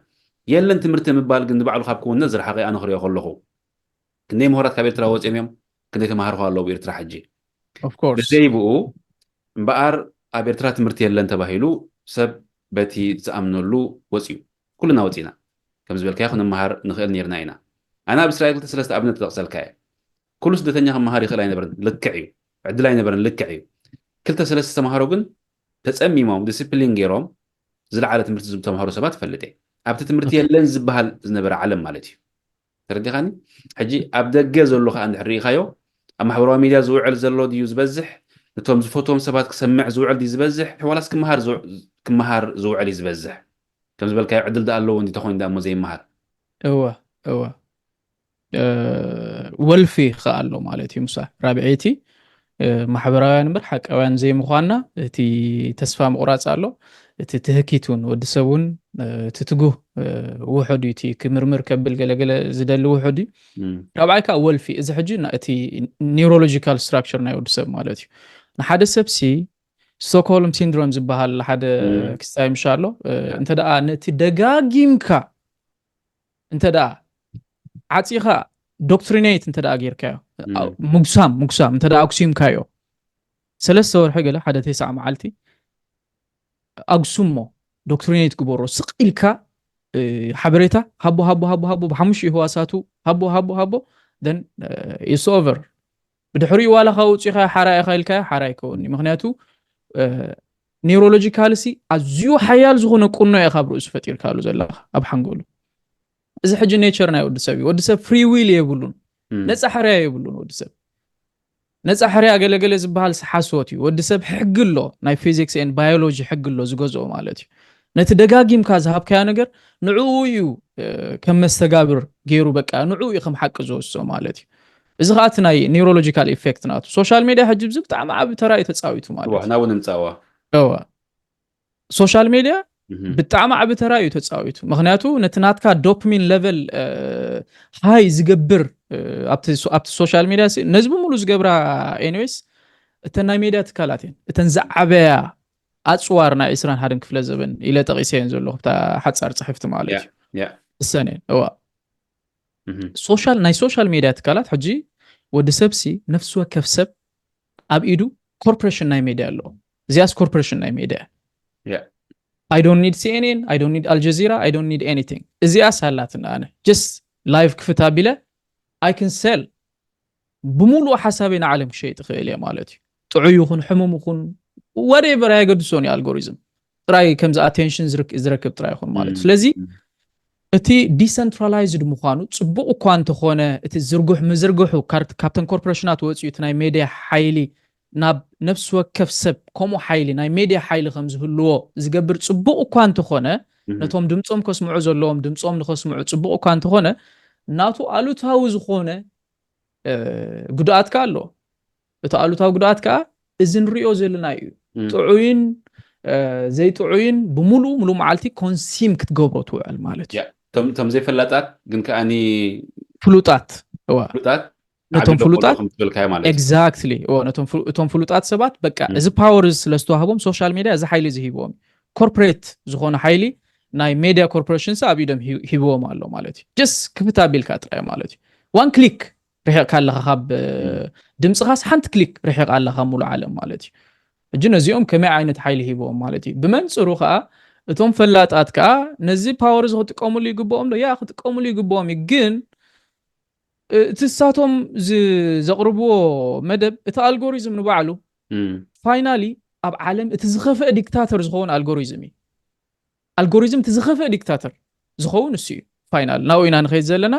የለን ትምህርቲ ምባል ግን ንባዕሉ ካብ ክውነት ዝረሓቐ ኣነ ክሪኦ ከለኹ ክንደይ ምሁራት ካብ ኤርትራ ወፂኦም እዮም ክንደይ ተማሃርኹ ኣለዉ ኤርትራ ሕጂ ብዘይ ብኡ እምበኣር ኣብ ኤርትራ ትምህርቲ የለን ተባሂሉ ሰብ በቲ ዝኣምነሉ ወፂኡ ኩልና ወፂና ከም ዝበልካዮ ክንመሃር ንኽእል ነርና ኢና ኣነ ኣብ እስራኤል ክልተ ሰለስተ ኣብነት ክጠቕሰልካ እየ ኩሉ ስደተኛ ክመሃር ይኽእል ኣይነበረን ልክዕ እዩ ዕድል ኣይነበረን ልክዕ እዩ ክልተ ሰለስተ ተምሃሮ ግን ተፀሚሞም ዲስፕሊን ገይሮም ዝለዓለ ትምህርቲ ዝተምሃሩ ሰባት እፈልጥ እየ ኣብቲ ትምህርቲ የለን ዝበሃል ዝነበረ ዓለም ማለት እዩ ተረዲኻኒ ሕጂ ኣብ ደገ ዘሎ ከዓ እንድሕር ርኢኻዮ ኣብ ማሕበራዊ ሚድያ ዝውዕል ዘሎ ድዩ ዝበዝሕ ነቶም ዝፈትዎም ሰባት ክሰምዕ ዝውዕል ድዩ ዝበዝሕ ዋላስ ክመሃር ዝውዕል እዩ ዝበዝሕ ከም ዝበልካዮ ዕድል ዳ ኣለዎ እንዲ ተኾይኑ ዳ እሞ ዘይመሃር እወ እወ ወልፊ ከኣ ኣሎ ማለት እዩ ምሳ ራብዐይቲ ማሕበራውያን እምበር ሓቃውያን ዘይምዃንና እቲ ተስፋ ምቑራፅ ኣሎ እቲ ትህኪት እውን ወዲ ሰብ እውን እቲ ትጉህ ውሑድ እዩ እቲ ክምርምር ከብል ገለገለ ዝደሊ ውሑድ እዩ ራብዓይ ከዓ ወልፊ እዚ ሕጂ እቲ ኒውሮሎጂካል ስትራክቸር ናይ ወዲ ሰብ ማለት እዩ ንሓደ ሰብ ሲ ስቶክሆልም ሲንድሮም ዝበሃል ሓደ ክስታይ ምሻ ኣሎ እንተ ደኣ ነቲ ደጋጊምካ እንተ ደኣ ዓፂኻ ዶክትሪኔት እንተ ደኣ ጌርካዮ ምጉሳም ምጉሳም እንተ ደኣ ኣጉሲምካዮ ሰለስተ ወርሒ ገለ ሓደ ተስዓ መዓልቲ ኣጉስሞ ዶክትሪኔት ግበሮ ስቕ ኢልካ ሓበሬታ ሃቦ ሃቦ ሃቦ ሃቦ ብሓሙሽተ ህዋሳቱ ሃቦ ሃቦ ሃቦ then it's over ብድሕሪኡ ዋላ ካብ ውፅኢኻ ሓራ ኢኻ ኢልካዮ ሓራ ይከውን እዩ ምክንያቱ ኒውሮሎጂካልሲ ኣዝዩ ሓያል ዝኾነ ቁኖ ኢኻ ኣብ ርእሱ ፈጢርካሉ ዘለኻ ኣብ ሓንጎሉ እዚ ሕጂ ኔቸር ናይ ወዲ ሰብ እዩ ወዲ ሰብ ፍሪ ዊል የብሉን ነፃ ሕርያ የብሉን ወዲ ሰብ ነፃ ሕርያ ገለገለ ዝበሃል ሓሶት እዩ ወዲ ሰብ ሕጊ ኣሎ ናይ ፊዚክስ ን ባዮሎጂ ሕጊ ኣሎ ዝገዝኦ ማለት እዩ ነቲ ደጋጊምካ ዝሃብካዮ ነገር ንዕኡ እዩ ከም መስተጋብር ገይሩ በቃ ንዕኡ እዩ ከም ሓቂ ዝወስዶ ማለት እዩ እዚ ከዓ እቲ ናይ ኒውሮሎጂካል ኢፌክት ናቱ ሶሻል ሜድያ ሕጂ ብዚ ብጣዕሚ ዓብ ተራ እዩ ተፃዊቱ ማለት እዩ ናው ንምፃዋ እዋ ሶሻል ሜድያ ብጣዕሚ ዓብ ተራ እዩ ተፃዊቱ ምክንያቱ ነቲ ናትካ ዶፕሚን ለቨል ሃይ ዝገብር ኣብቲ ሶሻል ሜድያ ነዚ ብምሉ ዝገብራ ኤኒዌይስ እተን ናይ ሜድያ ትካላት እየን እተን ዝዓበያ ኣፅዋር ናይ ዕስራን ሓደን ክፍለ ዘበን ኢለ ጠቒሰ እየን ዘለኹ ብታ ሓፃር ፅሕፍቲ ማለት እዩ እሰን እየን እዋ ሶሻል ናይ ሶሻል ሜድያ ትካላት ሕጂ ወዲ ሰብሲ ነፍሲ ወከፍ ሰብ ኣብ ኢዱ ኮርፖሬሽን ናይ ሜድያ ኣለዎ እዚኣስ ኮርፖሬሽን ናይ ሜድያ I don't need CNN I don't need Al Jazeera I don't need anything እዚኣስ ኣላትና ኣነ just live ክፍት ኣቢለ I can sell ብምሉእ ሓሳበይ ንዓለም ክሸይጥ ይኽእል እየ ማለት እዩ። ጥዑይ ይኹን ሕሙም ይኹን whatever ኣየገድሶን እዩ ኣልጎሪዝም። ጥራይ ከምዚ ኣቴንሽን ዝረክብ ጥራይ ይኹን ማለት እዩ። ስለዚ እቲ ዲሰንትራላይዝድ ምዃኑ ጽቡቕ እኳ እንተኾነ፣ እቲ ዝርጉሕ ምዝርግሑ ካብተን ኮርፖሬሽናት ወፂኡ እቲ ናይ ሜድያ ሓይሊ ናብ ነፍሲ ወከፍ ሰብ ከምኡ ሓይሊ ናይ ሜድያ ሓይሊ ከም ዝህልዎ ዝገብር ጽቡቕ እኳ እንተኾነ፣ ነቶም ድምፆም ከስምዑ ዘለዎም ድምፆም ንኸስምዑ ጽቡቕ እኳ እንተኾነ፣ ናቱ ኣሉታዊ ዝኾነ ጉድኣት ከኣ ኣሎ። እቲ ኣሉታዊ ጉድኣት ከኣ እዚ ንሪኦ ዘለና እዩ። ጥዑይን ዘይጥዑይን ብምሉእ ምሉእ መዓልቲ ኮንሲም ክትገብሮ ትውዕል ማለት እዩ። እቶም ዘይፈላጣት ግን ከኣኒ ፍሉጣት ፍሉጣት ነቶም ፍሉጣት ትበልካዮ ማለት እዩ። ኤግዛክትሊ። እቶም ፍሉጣት ሰባት በቃ እዚ ፓወር ስለ ዝተዋህቦም ሶሻል ሚድያ እዚ ሓይሊ እዚ ሂብዎም ኮርፖሬት ዝኾነ ሓይሊ ናይ ሜድያ ኮርፖሬሽንስ ኣብ ኢዶም ሂብዎም ኣሎ ማለት እዩ። ጀስት ክፍት ኣቢልካ ጥራይ ማለት እዩ። ዋን ክሊክ ርሒቕካ ኣለኻ ካብ ድምፅኻስ ሓንቲ ክሊክ ርሒቕ ኣለኻ ሙሉ ዓለም ማለት እዩ። እጂ ነዚኦም ከመይ ዓይነት ሓይሊ ሂብዎም ማለት እዩ። ብመንፅሩ ከዓ እቶም ፈላጣት ከዓ ነዚ ፓወር እዚ ክጥቀሙሉ ይግብኦም ዶ? ያ ክጥቀሙሉ ይግብኦም እዩ። ግን እቲ እሳቶም ዘቕርብዎ መደብ እቲ ኣልጎሪዝም ንባዕሉ ፋይናሊ ኣብ ዓለም እቲ ዝኸፍአ ዲክታተር ዝኸውን ኣልጎሪዝም እዩ። ኣልጎሪዝም እቲ ዝኸፍአ ዲክታተር ዝኸውን እሱ እዩ። ፋይናል ናብኡ ኢና ንኸይድ ዘለና።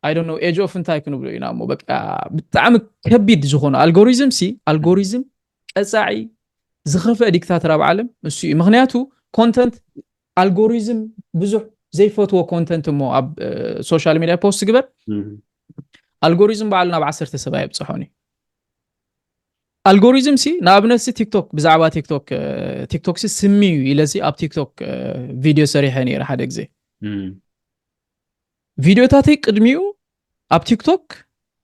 I don't know age of እንታይ ክንብሎ ኢና እሞ በቃ ብጣዕሚ ከቢድ ዝኾነ ኣልጎሪዝም ሲ ኣልጎሪዝም ቀፃዒ ዝኸፍአ ዲክታተር ኣብ ዓለም እሱ እዩ። ምክንያቱ ኮንተንት ኣልጎሪዝም ብዙሕ ዘይፈትዎ ኮንተንት እሞ ኣብ ሶሻል ሚድያ ፖስት ግበር ኣልጎሪዝም ባዕሉ ናብ ዓሰርተ ሰብ ኣየብፅሖን እዩ። ኣልጎሪዝም ሲ ንኣብነት ሲ ቲክቶክ ብዛዕባ ቲክቶክ ቲክቶክ ሲ ስሚ እዩ ኢለ ሲ ኣብ ቲክቶክ ቪድዮ ሰሪሐ ነይረ ሓደ ግዜ። ቪድዮታተይ ቅድሚኡ ኣብ ቲክቶክ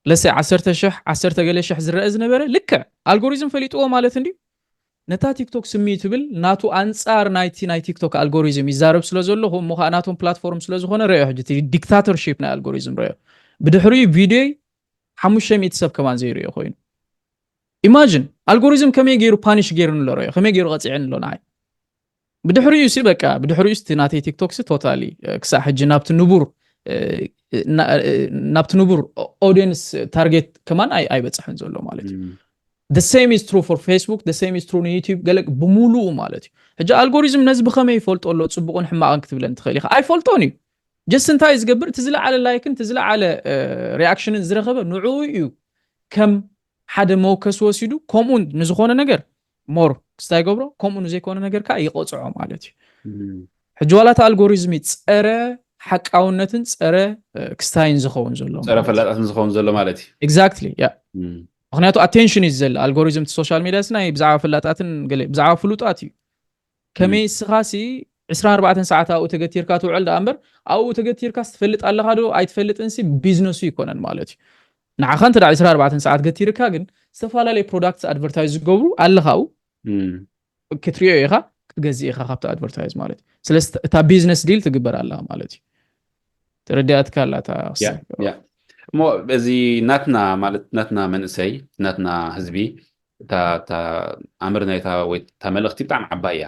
ለሰ ዓሰርተ ሽሕ ዓሰርተ ገለ ሽሕ ዝረአ ዝነበረ ልክዕ ኣልጎሪዝም ፈሊጥዎ ማለት እንዲ ነታ ቲክቶክ ስሚ ትብል ናቱ ኣንፃር ናይቲ ናይ ቲክቶክ ኣልጎሪዝም ይዛረብ ስለ ዘለኹ እሞ ከዓ ናቶም ፕላትፎርም ስለ ዝኾነ ረዮ ሕጂ ዲክታተርሺፕ ናይ ኣልጎሪዝም ረዮ። ብድሕሪኡ ቪድዮይ ሓሙሽተ ሚእቲ ሰብ ከማን ዘይርእዮ ኮይኑ ኢማጂን ኣልጎሪዝም ከመይ ገይሩ ፓኒሽ ገይሩ ንሎ ረዮ ከመይ ገይሩ ቀፂዐ ንሎ ንዓይ። ብድሕሪኡ ሲ በቃ ብድሕሪኡ ሲ ናተይ ቲክቶክ ሲ ቶታሊ ክሳዕ ሕጂ ናብቲ ንቡር ናብቲ ንቡር ኦዲየንስ ታርጌት ከማን ኣይበፅሕን ዘሎ ማለት እዩ። The same is true for Facebook, the same is true ንዩቲዩብ ገለ ብምሉኡ ማለት እዩ። ሕጂ ኣልጎሪዝም ነዚ ብኸመይ ይፈልጦ ኣሎ ፅቡቕን ሕማቕን ክትብለን ትኽእል ኢኻ። ኣይፈልጦን እዩ። ጀስት እንታይ ዝገብር እቲ ዝለዓለ ላይክን እቲ ዝለዓለ ሪኣክሽንን ዝረኸበ ንዕኡ እዩ ከም ሓደ መወከሲ ወሲዱ ከምኡ ንዝኾነ ነገር ሞር ክስታይ ገብሮ ከምኡ ንዘይኮነ ነገር ከዓ ይቆፅዖ ማለት እዩ። ሕጂ ዋላ እቲ ኣልጎሪዝም እዩ ፀረ ሓቃውነትን ፀረ ክስታይን ዝኸውን ዘሎ ፀረ ፈላጣትን ዝኸውን ዘሎ ማለት እዩ። ኤግዛክትሊ ያ ምክንያቱ ኣቴንሽን እዩ ዝዘለ ኣልጎሪዝም እቲ ሶሻል ሚድያ ሲ ናይ ብዛዕባ ፈላጣትን ገለ ብዛዕባ ፍሉጣት እዩ። ከመይ ስኻሲ ዕስራን ኣርባዕተን ሰዓት ኣብኡ ተገቲርካ ትውዕል ደኣ እምበር ኣብኡ ተገቲርካ ትፈልጥ ኣለኻ ዶ ኣይትፈልጥን ሲ ቢዝነሱ ይኮነን ማለት እዩ። ንዓኻ እንተ ዕስራን ኣርባዕተን ሰዓት ገቲርካ ግን ዝተፈላለዩ ፕሮዳክት ኣድቨርታይዝ ዝገብሩ ኣለኻ ኣብኡ ክትሪኦ ኢኻ ክትገዝእ ኢኻ ካብቲ ኣድቨርታይዝ ማለት እዩ። ስለዚ እታ ቢዝነስ ዲል ትግበር ኣለኻ ማለት እዩ። ተረዲኣትካ ኣላ እታ እሞ እዚ ናትና ማለት ናትና መንእሰይ ናትና ህዝቢ እታ ኣምር ናይታ ወይ እታ መልእኽቲ ብጣዕሚ ዓባይ እያ።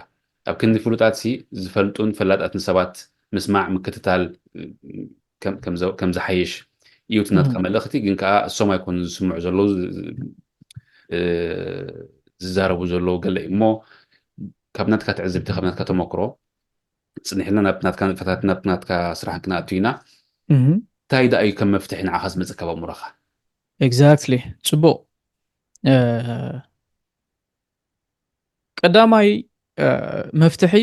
ኣብ ክንዲ ፍሉጣት ሲ ዝፈልጡን ፈላጣትን ሰባት ምስማዕ ምክትታል ከም ዝሓይሽ እዩ እቲ ናትካ መልእኽቲ። ግን ከዓ እሶም ኣይኮኑ ዝስምዑ ዘለዉ ዝዛረቡ ዘለዉ ገለ እዩ እሞ ካብ ናትካ ትዕዝብቲ ካብ ናትካ ተመክሮ ፅኒሕና ናብ ናትካ ንጥፈታት ናብ ናትካ ስራሕ ክንኣቱ ኢና። እንታይ ደኣ እዩ ከም መፍትሒ ንዓኻ ዝመፀካ ኣእምሮኻ? ኤግዛክትሊ ፅቡቕ። ቀዳማይ መፍትሒ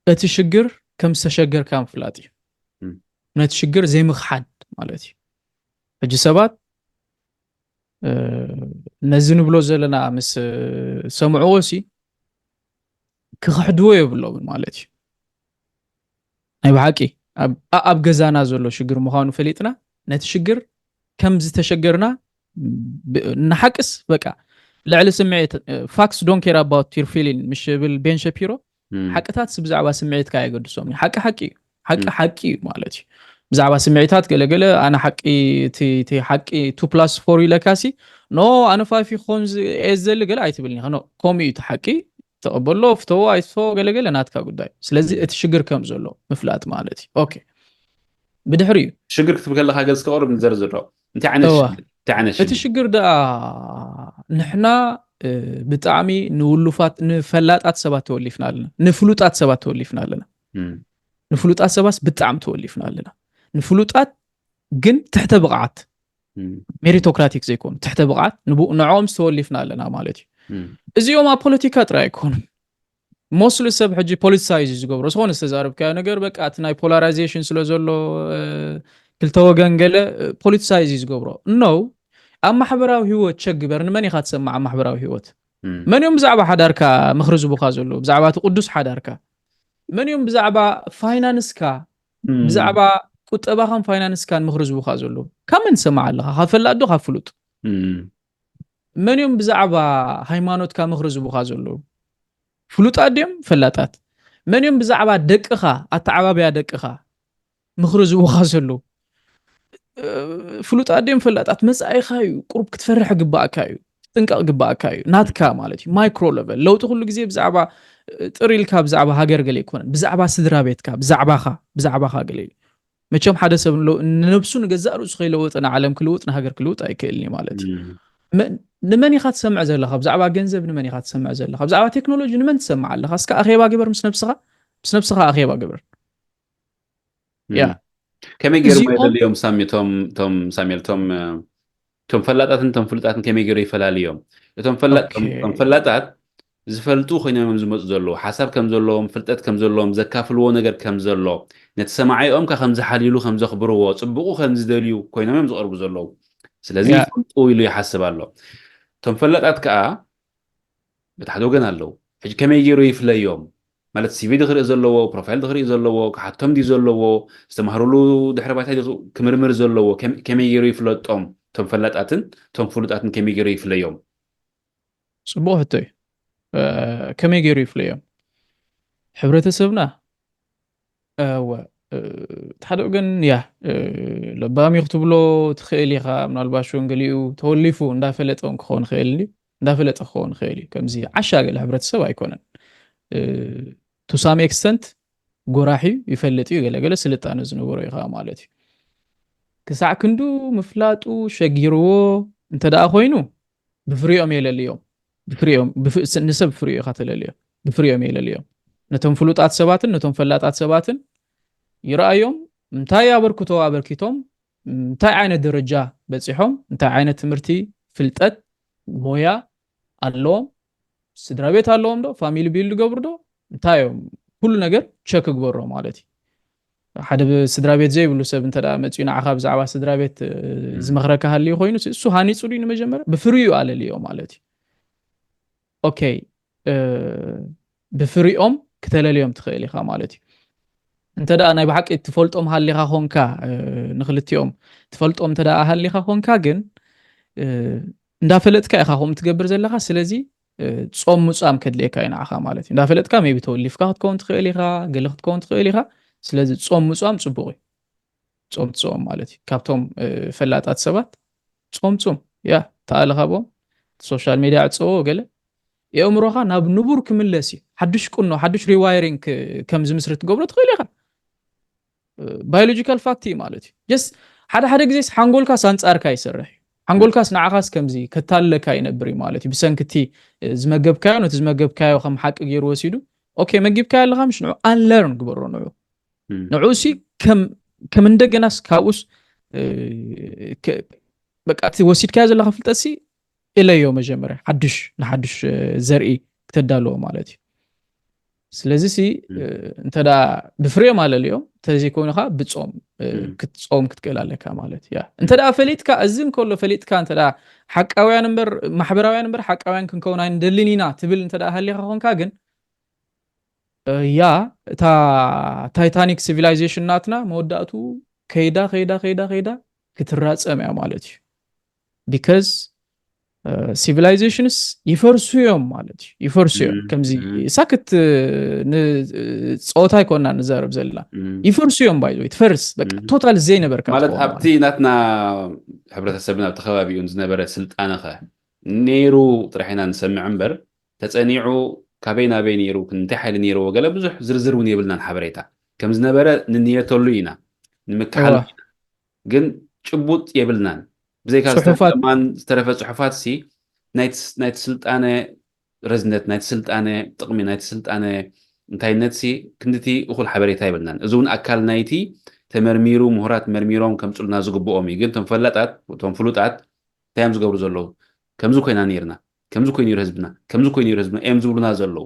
እቲ ሽግር ከም ዝተሸገርካ ምፍላጥ እዩ። ነቲ ሽግር ዘይምኽሓድ ማለት እዩ። ሕጂ ሰባት ነዚ ንብሎ ዘለና ምስ ሰምዕዎ ሲ ክኽሕድዎ የብሎምን ማለት እዩ። ናይ ብሓቂ ኣብ ገዛና ዘሎ ሽግር ምዃኑ ፈሊጥና ነቲ ሽግር ከም ዝተሸገርና ንሓቅስ በቃ ልዕሊ ስምዒት facts don't care about your feeling ምሽ ብል ቤን ሸፒሮ ሓቅታት ብዛዕባ ስምዒትካ የገድሶም። ሓቂ ሓቂ እዩ። ሓቂ ሓቂ እዩ ማለት እዩ። ብዛዕባ ስምዒታት ገለገለ ኣነ ሓቂ ሓቂ ቱ ፕላስ ፎር ኢለካሲ ኖ ኣነ ፋይፍ ክኾን እየ ዝደሊ ገለ ኣይትብልኒ። ከምኡ እዩ እቲ ሓቂ። ተቐበሎ ፍተዎ ኣይትፈዎ ገለገለ ናትካ ጉዳይ። ስለዚ እቲ ሽግር ከም ዘሎ ምፍላጥ ማለት እዩ። ኦኬ ብድሕሪ እዩ ሽግር ክትብል ከለካ ገዝ ከቕርብ ንዘርዝሮ እንታይ ዓይነት እዋ። ሽግር እንታይ ዓይነት እቲ ሽግር ሽግር ደኣ ንሕና እ፣ ብጣዕሚ ንውሉፋት ንፈላጣት ሰባት ተወሊፍና ኣለና፣ ንፍሉጣት ሰባት ተወሊፍና ኣለና፣ እም፣ ንፍሉጣት ሰባት ብጣዕሚ ተወሊፍና ኣለና። ንፍሉጣት ግን ትሕተ ብቕዓት እም፣ ሜሪቶክራቲክ ዘይኮኑ ትሕተ ብቕዓት ንቡ- ንዕኦም ዝተወሊፍና ኣለና ማለት እዩ። እም፣ እዚኦም ኣብ ፖለቲካ ጥራይ ኣይኮኑን። ሞስሊ ሰብ ሕጂ ፖለቲሳይዝ እዩ ዝገብሮ። ዝኾነ ዝተዛረብካዮ ነገር በቃ እቲ ናይ ፖላራይዜሽን ስለ ዘሎ እ፣ ክልተ ወገን ገለ ፖለቲሳይዝ እዩ ዝገብሮ። ኖ፣ ኣብ ማሕበራዊ ህይወት ቸግበር ንመን ኢኻ ትሰማዕ? ኣብ ማሕበራዊ ህይወት እም፣ መን እዮም ብዛዕባ ሓዳርካ ምኽሪ ዝቡኻ ዘለዉ? ብዛዕባ እቲ ቅዱስ ሓዳርካ መን እዮም? ብዛዕባ ፋይናንስካ እም፣ ብዛዕባ ቁጠባኻን ፋይናንስካን ምኽሪ ዝቡኻ ዘለዉ ካብ መን ትሰማዕ ኣለኻ? ካብ ፈላጥ ዶ ካብ ፍሉጥ? እም፣ መን እዮም ብዛዕባ ሃይማኖትካ ምኽሪ ዝቡኻ ዘለዉ? ፍሉጣት ድዮም ፈላጣት? መን እዮም ብዛዕባ ደቅኻ ኣተዓባብያ ደቅኻ ምኽሪ ዝቡኻ ዘለዉ? እ፣ ፍሉጣት ድዮም ፈላጣት? መጻኢኻ እዩ። ቁሩብ ክትፈርሕ ግባኣካ እዩ፣ ክትጥንቀቕ ግባኣካ እዩ። ናትካ ማለት እዩ። ማይክሮ ለቨል ለውጢ ኩሉ ግዜ ብዛዕባ እ፣ ጥር ኢልካ ብዛዕባ ሃገር ገለ ኣይኮነን። ብዛዕባ ስድራ ቤትካ፣ ብዛዕባኻ፣ ብዛዕባኻ ገለ እዩ። መቸም ሓደ ሰብ ንለው- ንነብሱ ንገዛእ ርእሱ ከይለወጠ ንዓለም ክልውጥ ንሃገር ክልውጥ ኣይክእልን እዩ ማለት እዩ። እም፣ መ- ንመን ኢኻ ትሰምዕ ዘለኻ? ብዛዕባ ገንዘብ ንመን ኢኻ ትሰምዕ ዘለኻ? ብዛዕባ ቴክኖሎጂ ንመን ትሰምዕ ኣለኻ? እስከ ኣኼባ ግበር ምስ ነብስኻ፣ ምስ ነብስኻ ኣኼባ ግበር። ያ እም። ከመይ ገይሮም እዚኦም የለልዮም ሳሚ ቶም ቶም ሳሙኤል ቶም እ፣ ቶም ፈላጣትን ቶም ፍሉጣትን ከመይ ገይሩ ይፈላልዮም? እቶም ፈላ- ቶም ኦኬ ቶም ፈላጣት ዝፈልጡ ኮይኖም እዮም ዝመፁ ዘለዉ። ሓሳብ ከም ዘለዎም፣ ፍልጠት ከም ዘለዎም፣ ዘካፍልዎ ነገር ከም ዘሎ፣ ነቲ ሰማዒኦም ከ ከም ዝሓልይሉ ከም ዘኽብርዎ፣ ፅቡቁ ከም ዝደልዩ ኮይኖም እዮም ዝቐርቡ ዘለዉ። ስለዚ ያ ይፈልጡ ኢሉ ይሓስብ ኣሎ። እቶም ፈላጣት ከዓ በቲ ሓደ ወገን ኣለዉ። ሕጂ ከመይ ገይሩ ይፍለዮም? ማለት ሲቪ ድኽርኢ ዘለዎ፣ ፕሮፋይል ድኽርኢ ዘለዎ፣ ክሓቶም ድዩ ዘለዎ፣ ዝተማህርሉ ድሕረ ባይታ ድዩ ክምርምር ዘለዎ፣ ከመ- ከመይ ገይሩ ይፍለጦም? እቶም ፈላጣትን እቶም ፍሉጣትን ከመይ ገይሩ ይፍለዮም? ፅቡቕ ሕቶ እዩ። እ፣ ከመይ ገይሩ ይፍለዮም? ሕብረተሰብና እወ እ፣ እቲ ሓደ ወገን ያ እ፣ ለባም እዩ ክትብሎ ትኽእል ኢኻ። ምናልባሽ እውን ገሊኡ ተወሊፉ እንዳፈለጠ እውን ክኸውን ይኽእል እዩ፣ እንዳፈለጠ ክኸውን ይኽእል እዩ። ከምዚ ዓሻ ገለ ሕብረተሰብ ኣይኮነን። እ፣ to some extent ጎራሒ ይፈልጥ እዩ፣ ገለገለ ስልጣነ ዝነበሮ እዩ ከዓ ማለት እዩ። ክሳዕ ክንዱ ምፍላጡ ሸጊርዎ እንተ ደኣ ኮይኑ ብፍሪኦም የለልዮም። ብፍሪኦም ብፍ- ስ- ንሰብ ብፍሪኡ ኢኻ ተለልዮ። ብፍሪኦም የለልዮም። ነቶም ፍሉጣት ሰባትን ነቶም ፈላጣት ሰባትን ይረኣዮም። እንታይ ኣበርክቶ ኣበርኪቶም፣ እንታይ ዓይነት ደረጃ በፂሖም፣ እንታይ ዓይነት ትምህርቲ፣ ፍልጠት፣ ሞያ ኣለዎም፣ ስድራ ቤት ኣለዎም ዶ፣ ፋሚሊ ቢልድ ገብሩ ዶ፣ እንታይ እዮም፣ ኩሉ ነገር ቸክ ግበሮ ማለት እዩ። ሓደ ብ- ስድራ ቤት ዘይብሉ ሰብ እንተ ደኣ መፂኡ ንዓኻ ብዛዕባ ስድራ ቤት እ፣ እም፣ ዝመኽረካ ሃልዩ ኮይኑ እሱ ሃኒፁ ድዩ ንመጀመርያ ብፍርዩ ኣለልዮ ማለት እዩ። ኦኬ እ፣ ብፍሪኦም ክተለልዮም ትኽእል ኢኻ ማለት እዩ። እንተ ደኣ ናይ ብሓቂ ትፈልጦም ሃሊኻ ኾንካ እ፣ ንክልቲኦም ትፈልጦም እንተ ደኣ ሃሊኻ ኾንካ ግን እ፣ እንዳፈለጥካ ኢኻ ከምኡ ትገብር ዘለኻ። ስለዚ እ፣ ጾም ምጻም ከድልየካ እዩ ንዓኻ ማለት እዩ። እንዳፈለጥካ ሜቢ ተወሊፍካ ክትከውን ትኽእል ኢኻ፣ ገለ ክትከውን ትኽእል ኢኻ። ስለዚ ጾም ምጻም ጽቡቕ እዩ። ጾም ትጾም ማለት እዩ። ካብቶም እ፣ ፈላጣት ሰባት ጾም ጹም ያ ተኣለ ካብኦም ሶሻል ሚድያ ዕጸዎ ገለ የእምሮኻ ናብ ንቡር ክምለስ እዩ። ሓድሽ ቁኖ ሓድሽ ሪዋይሪንግ ከም ዝምስርት ትገብሮ ትኽእል ኢኻ። ባዮሎጂካል ፋክት እዩ ማለት እዩ። ጀስት ሓደ ሓደ ግዜስ ሓንጎልካስ ኣንጻርካ ይሰርሕ እዩ። ሓንጎልካስ ንዓኻስ ከምዚ ከታልለካ ይነብር እዩ ማለት እዩ። ብሰንክቲ እ፣ ዝመገብካዮ ነቲ ዝመገብካዮ ከም ሓቂ ገይሩ ወሲዱ ኦኬ መጊብካዮ ኣለኻ ምሽ ንዑ ኣንለርን ግበሮ ንዑ እም፣ ንዑ ሲ ከም ከም እንደገናስ ካብኡስ እ፣ ከ- በቃ እቲ ወሲድካዮ ዘለካ ፍልጠት ሲ እለዮ መጀመርያ ሓድሽ ንሓድሽ እ፣ ዘርኢ ክተዳለዎ ማለት እዩ። ስለዚ ሲ እም፣ እ፣ እንተ ደኣ ብፍሬም ኣለልዮም እንተዘይኮይኑ ከዓ ብጾም እ፣ እም፣ ክትጾም ክትክእል ኣለካ ማለት እያ። እንተ እም፣ ደኣ ፈሊጥካ እዚ እንከሎ ፈሊጥካ እንተ ደኣ ሓቃውያን እምበር ማሕበራውያን እምበር ሓቃውያን ክንከውን ኣይንደልን ኢና ትብል እንተ ደኣ ሃሊኻ ኮንካ ግን እ፣ ያ እታ ታይታኒክ ሲቪላይዜሽን ናትና መወዳእቱ ከይዳ ከይዳ ከይዳ ከይዳ ክትራጸም እያ ማለት እዩ። ቢካዝ ሲቪላይዜሽንስ ይፈርሱ እዮም ማለት እዩ። ይፈርሱ እዮም። እም፣ ከምዚ እም፣ ሳክት እ፣ ን- እ፣ ጸወታ ኣይኮና ንዛረብ ዘለና እም፣ ይፈርሱ እዮም ባይ ትፈርስ በቃ እም። ቶታል ዘይነበርካ ማለት ትኸውን ኣብቲ ማለት እዩ። ናትና ሕብረተሰብን ኣብቲ ከባቢኡን ዝነበረ ስልጣነኸ ነይሩ ጥራሕ ኢና ንሰምዕ እምበር ተጸኒዑ ካበይ ናበይ ነይሩ እንታይ ሓይሊ ነይርዎ ገለ ብዙሕ ዝርዝር እውን የብልናን ሓበሬታ ከም ዝነበረ ንንየተሉ ኢና ንምክሓል እዋ ግን ጭቡጥ የብልናን። ብዘይካ ጽሑፋት- ዝተፈጸማን ዝተረፈ ጽሑፋት ሲ ናይቲ ናይቲ ስልጣነ ረዝነት፣ ናይቲ ስልጣነ ጥቕሚ፣ ናይቲ ስልጣነ እንታይነት ሲ ክንድቲ እኹል ሓበሬታ የብልናን። እዚ እውን ኣካል ናይቲ ተመርሚሩ፣ ምሁራት መርሚሮም ከምጽሉና ዝግብኦም እዩ። ግን እቶም ፈላጣት፣ እቶም ፍሉጣት እንታይ እዮም ዝገብሩ ዘለዉ? ከምዚ ኮይና ነይርና፣ ከምዚ ኮይኑ ነይሩ ህዝብና፣ ከምዚ ኮይኑ ነይሩ ህዝብና እዮም ዝብሉና ዘለዉ።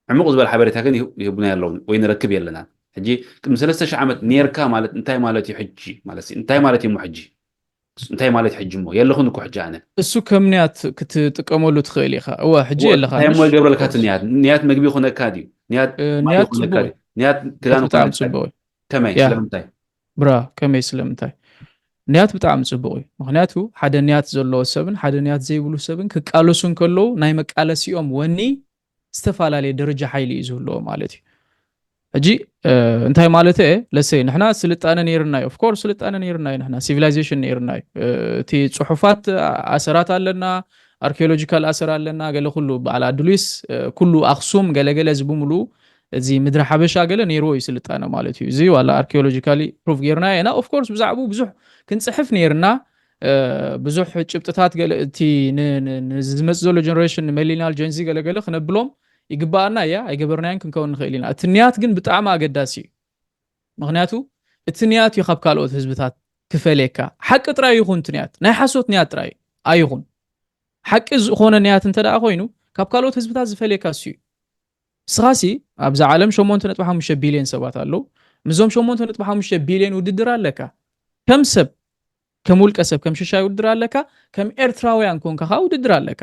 ዕሙቕ ዝበለ ሓበሬታ ግን ይህ- ይህቡና የለውን ወይ ንረክብ የለናን። ሕጂ ቅድሚ ሰለስተ ሺሕ ዓመት ነርካ ማለት እንታይ ማለት እዩ? ሕጂ ማለት ሲ እንታይ ማለት እዩ? ሕጂ እንታይ ማለት እዩ? ሕጂ እሞ የለኹን እኮ ሕጂ ኣነ እሱ ከም ንያት ክትጥቀመሉ ትኽእል ኢኻ። እወ፣ ሕጂ እወ፣ የለኻ እንታይ እሞ ምሽ? ይገብረልካ እቲ ንያት? ንያት መግቢ ይኾነካ ድዩ? ንያት እ፣ ማይ ንያት ይኾነካ ጽቡቕ ድዩ? ንያት ክዳን ይኾነካ ብጣዕሚ ድዩ? ጽቡቕ እዩ። ከመይ ያ ስለምንታይ? ብራ ከመይ ስለምንታይ? ንያት ብጣዕሚ ጽቡቕ እዩ። ምኽንያቱ ሓደ ንያት ዘለዎ ሰብን ሓደ ንያት ዘይብሉ ሰብን ክቃለሱ እንከለዉ ናይ መቃለሲኦም ወኒ ዝተፈላለየ ደረጃ ሓይሊ እዩ ዝህልዎ ማለት እዩ። ሕጂ እ፣ እንታይ ማለት እየ? ለሰይ ንሕና ስልጣነ ነይርና እዩ። ኦፍኮርስ ስልጣነ ነይርና እዩ። ንሕና ሲቪላይዜሽን ነይርና እዩ። እ፣ እቲ ጽሑፋት ኣሰራት ኣለና፣ ኣርኪኦሎጂካል ኣሰር ኣለና፣ ገለ ኩሉ በዓል ኣድሉይስ እ፣ ኩሉ ኣኽሱም ገለገለ እዚ ብምሉ እዚ ምድሪ ሓበሻ ገለ ነይርዎ እዩ ስልጣነ ማለት እዩ። እዚ ዋላ ኣርኪኦሎጂካሊ ፕሩፍ ጌርና ኢና። ኦፍኮርስ ብዛዕባኡ ብዙሕ ክንጽሕፍ ነይርና። እ፣ ብዙሕ ጭብጥታት ገለ እቲ ን- ን- ንዝመጽእ ዘሎ ጀነሬሽን ሚሊኒያል ጀንዚ ገለገለ ክነብሎም ይግባኣና እያ። ኣይገበርናዮን ክንከውን ንኽእል ኢና። እቲ ንያት ግን ብጣዕሚ ኣገዳሲ እዩ። ምኽንያቱ እቲ ንያት እዩ ካብ ካልኦት ህዝብታት ክፈልየካ። ሓቂ ጥራይ ይኹን እቲ ንያት፣ ናይ ሓሶት ንያት ጥራይ ኣይኹን። ሓቂ ዝኾነ ንያት እንተ ደኣ ኮይኑ ካብ ካልኦት ህዝብታት ዝፈልየካ እሱ እዩ። ንስኻሲ ኣብዛ ዓለም ሸሞንተ ነጥቢ ሓሙሽተ ቢልዮን ሰባት ኣለዉ። ምስዞም ሸሞንተ ነጥቢ ሓሙሽተ ቢልዮን ውድድር ኣለካ። ከም ሰብ፣ ከም ውልቀ ሰብ፣ ከም ሽሻይ ውድድር ኣለካ። ከም ኤርትራውያን ኮንካ ከዓ ውድድር ኣለካ።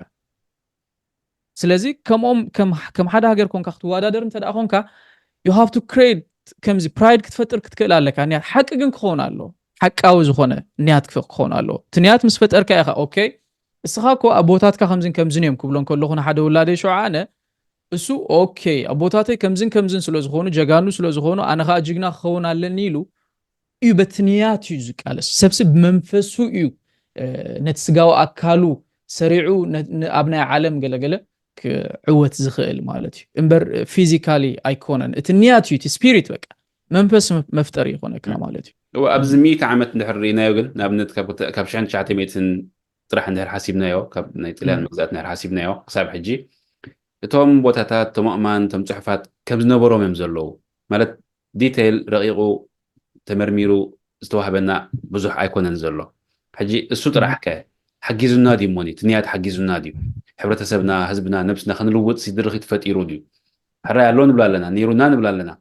ስለዚ ከምኦም ከም ከም ሓደ ሃገር ኮንካ ክትወዳደር እንተ ደኣ ኮንካ you have to create ከምዚ ፕራይድ ክትፈጥር ክትክእል ኣለካ። ንያት ሓቂ ግን ክኸውን ኣሎ። ሓቃዊ ዝኾነ ንያት ክፍ- ክኸውን ኣሎ። እቲ ንያት ምስ ፈጠርካ ኢኻ ኦኬ። እስኻ እኮ ኣቦታትካ ከምዝን ከምዝን እዮም ክብሎ እንከለኹ ንሓደ ውላደይ ሸውዓ ኣነ እሱ ኦኬ ኣቦታተይ ከምዝን ከምዝን ስለ ዝኾኑ ጀጋኑ ስለ ዝኾኑ ኣነ ከዓ ጅግና ክኸውን ኣለኒ ኢሉ እዩ በቲ ንያት እዩ ዝቃለስ። ሰብሲ ብመንፈሱ እዩ እ፣ ነቲ ስጋዊ ኣካሉ ሰሪዑ ነ- ን- ኣብ ናይ ዓለም ገለገለ ክዕወት ዝኽእል ማለት እዩ እምበር ፊዚካሊ ኣይኮነን። እቲ ንያት እዩ እቲ ስፒሪት በቃ መንፈስ መ- መፍጠሪ ይኾነካ ማለት እዩ። እወ፣ ኣብዚ ሚእቲ ዓመት እንድሕር ርኢናዮ ግን ንኣብነት ካብ ካብ ሽሕን ትሽዓተ ሚእትን ጥራሕ እንድሕር ሓሲብናዮ ካብ ናይ ጥልያን እም። መግዛእቲ እንድሕር ሓሲብናዮ ክሳብ ሕጂ እቶም ቦታታት እቶም ኣእማን እቶም ጽሑፋት ከም ዝነበሮም እዮም ዘለዉ ማለት ዲቴይል ረቂቑ ተመርሚሩ ዝተዋህበና ብዙሕ ኣይኮነን ዘሎ። ሕጂ እሱ ጥራሕ ከ ሓጊዙና ድዩ እሞኒ እቲ ንያት ሓጊዙና ድዩ? ሕብረተሰብና ህዝብና ነብስና ክንልውጥ ሲ ድርኺት ፈጢሩ ድዩ? ሕራይ ኣሎ ንብል ኣለና፣ ነይሩና ንብል ኣለና።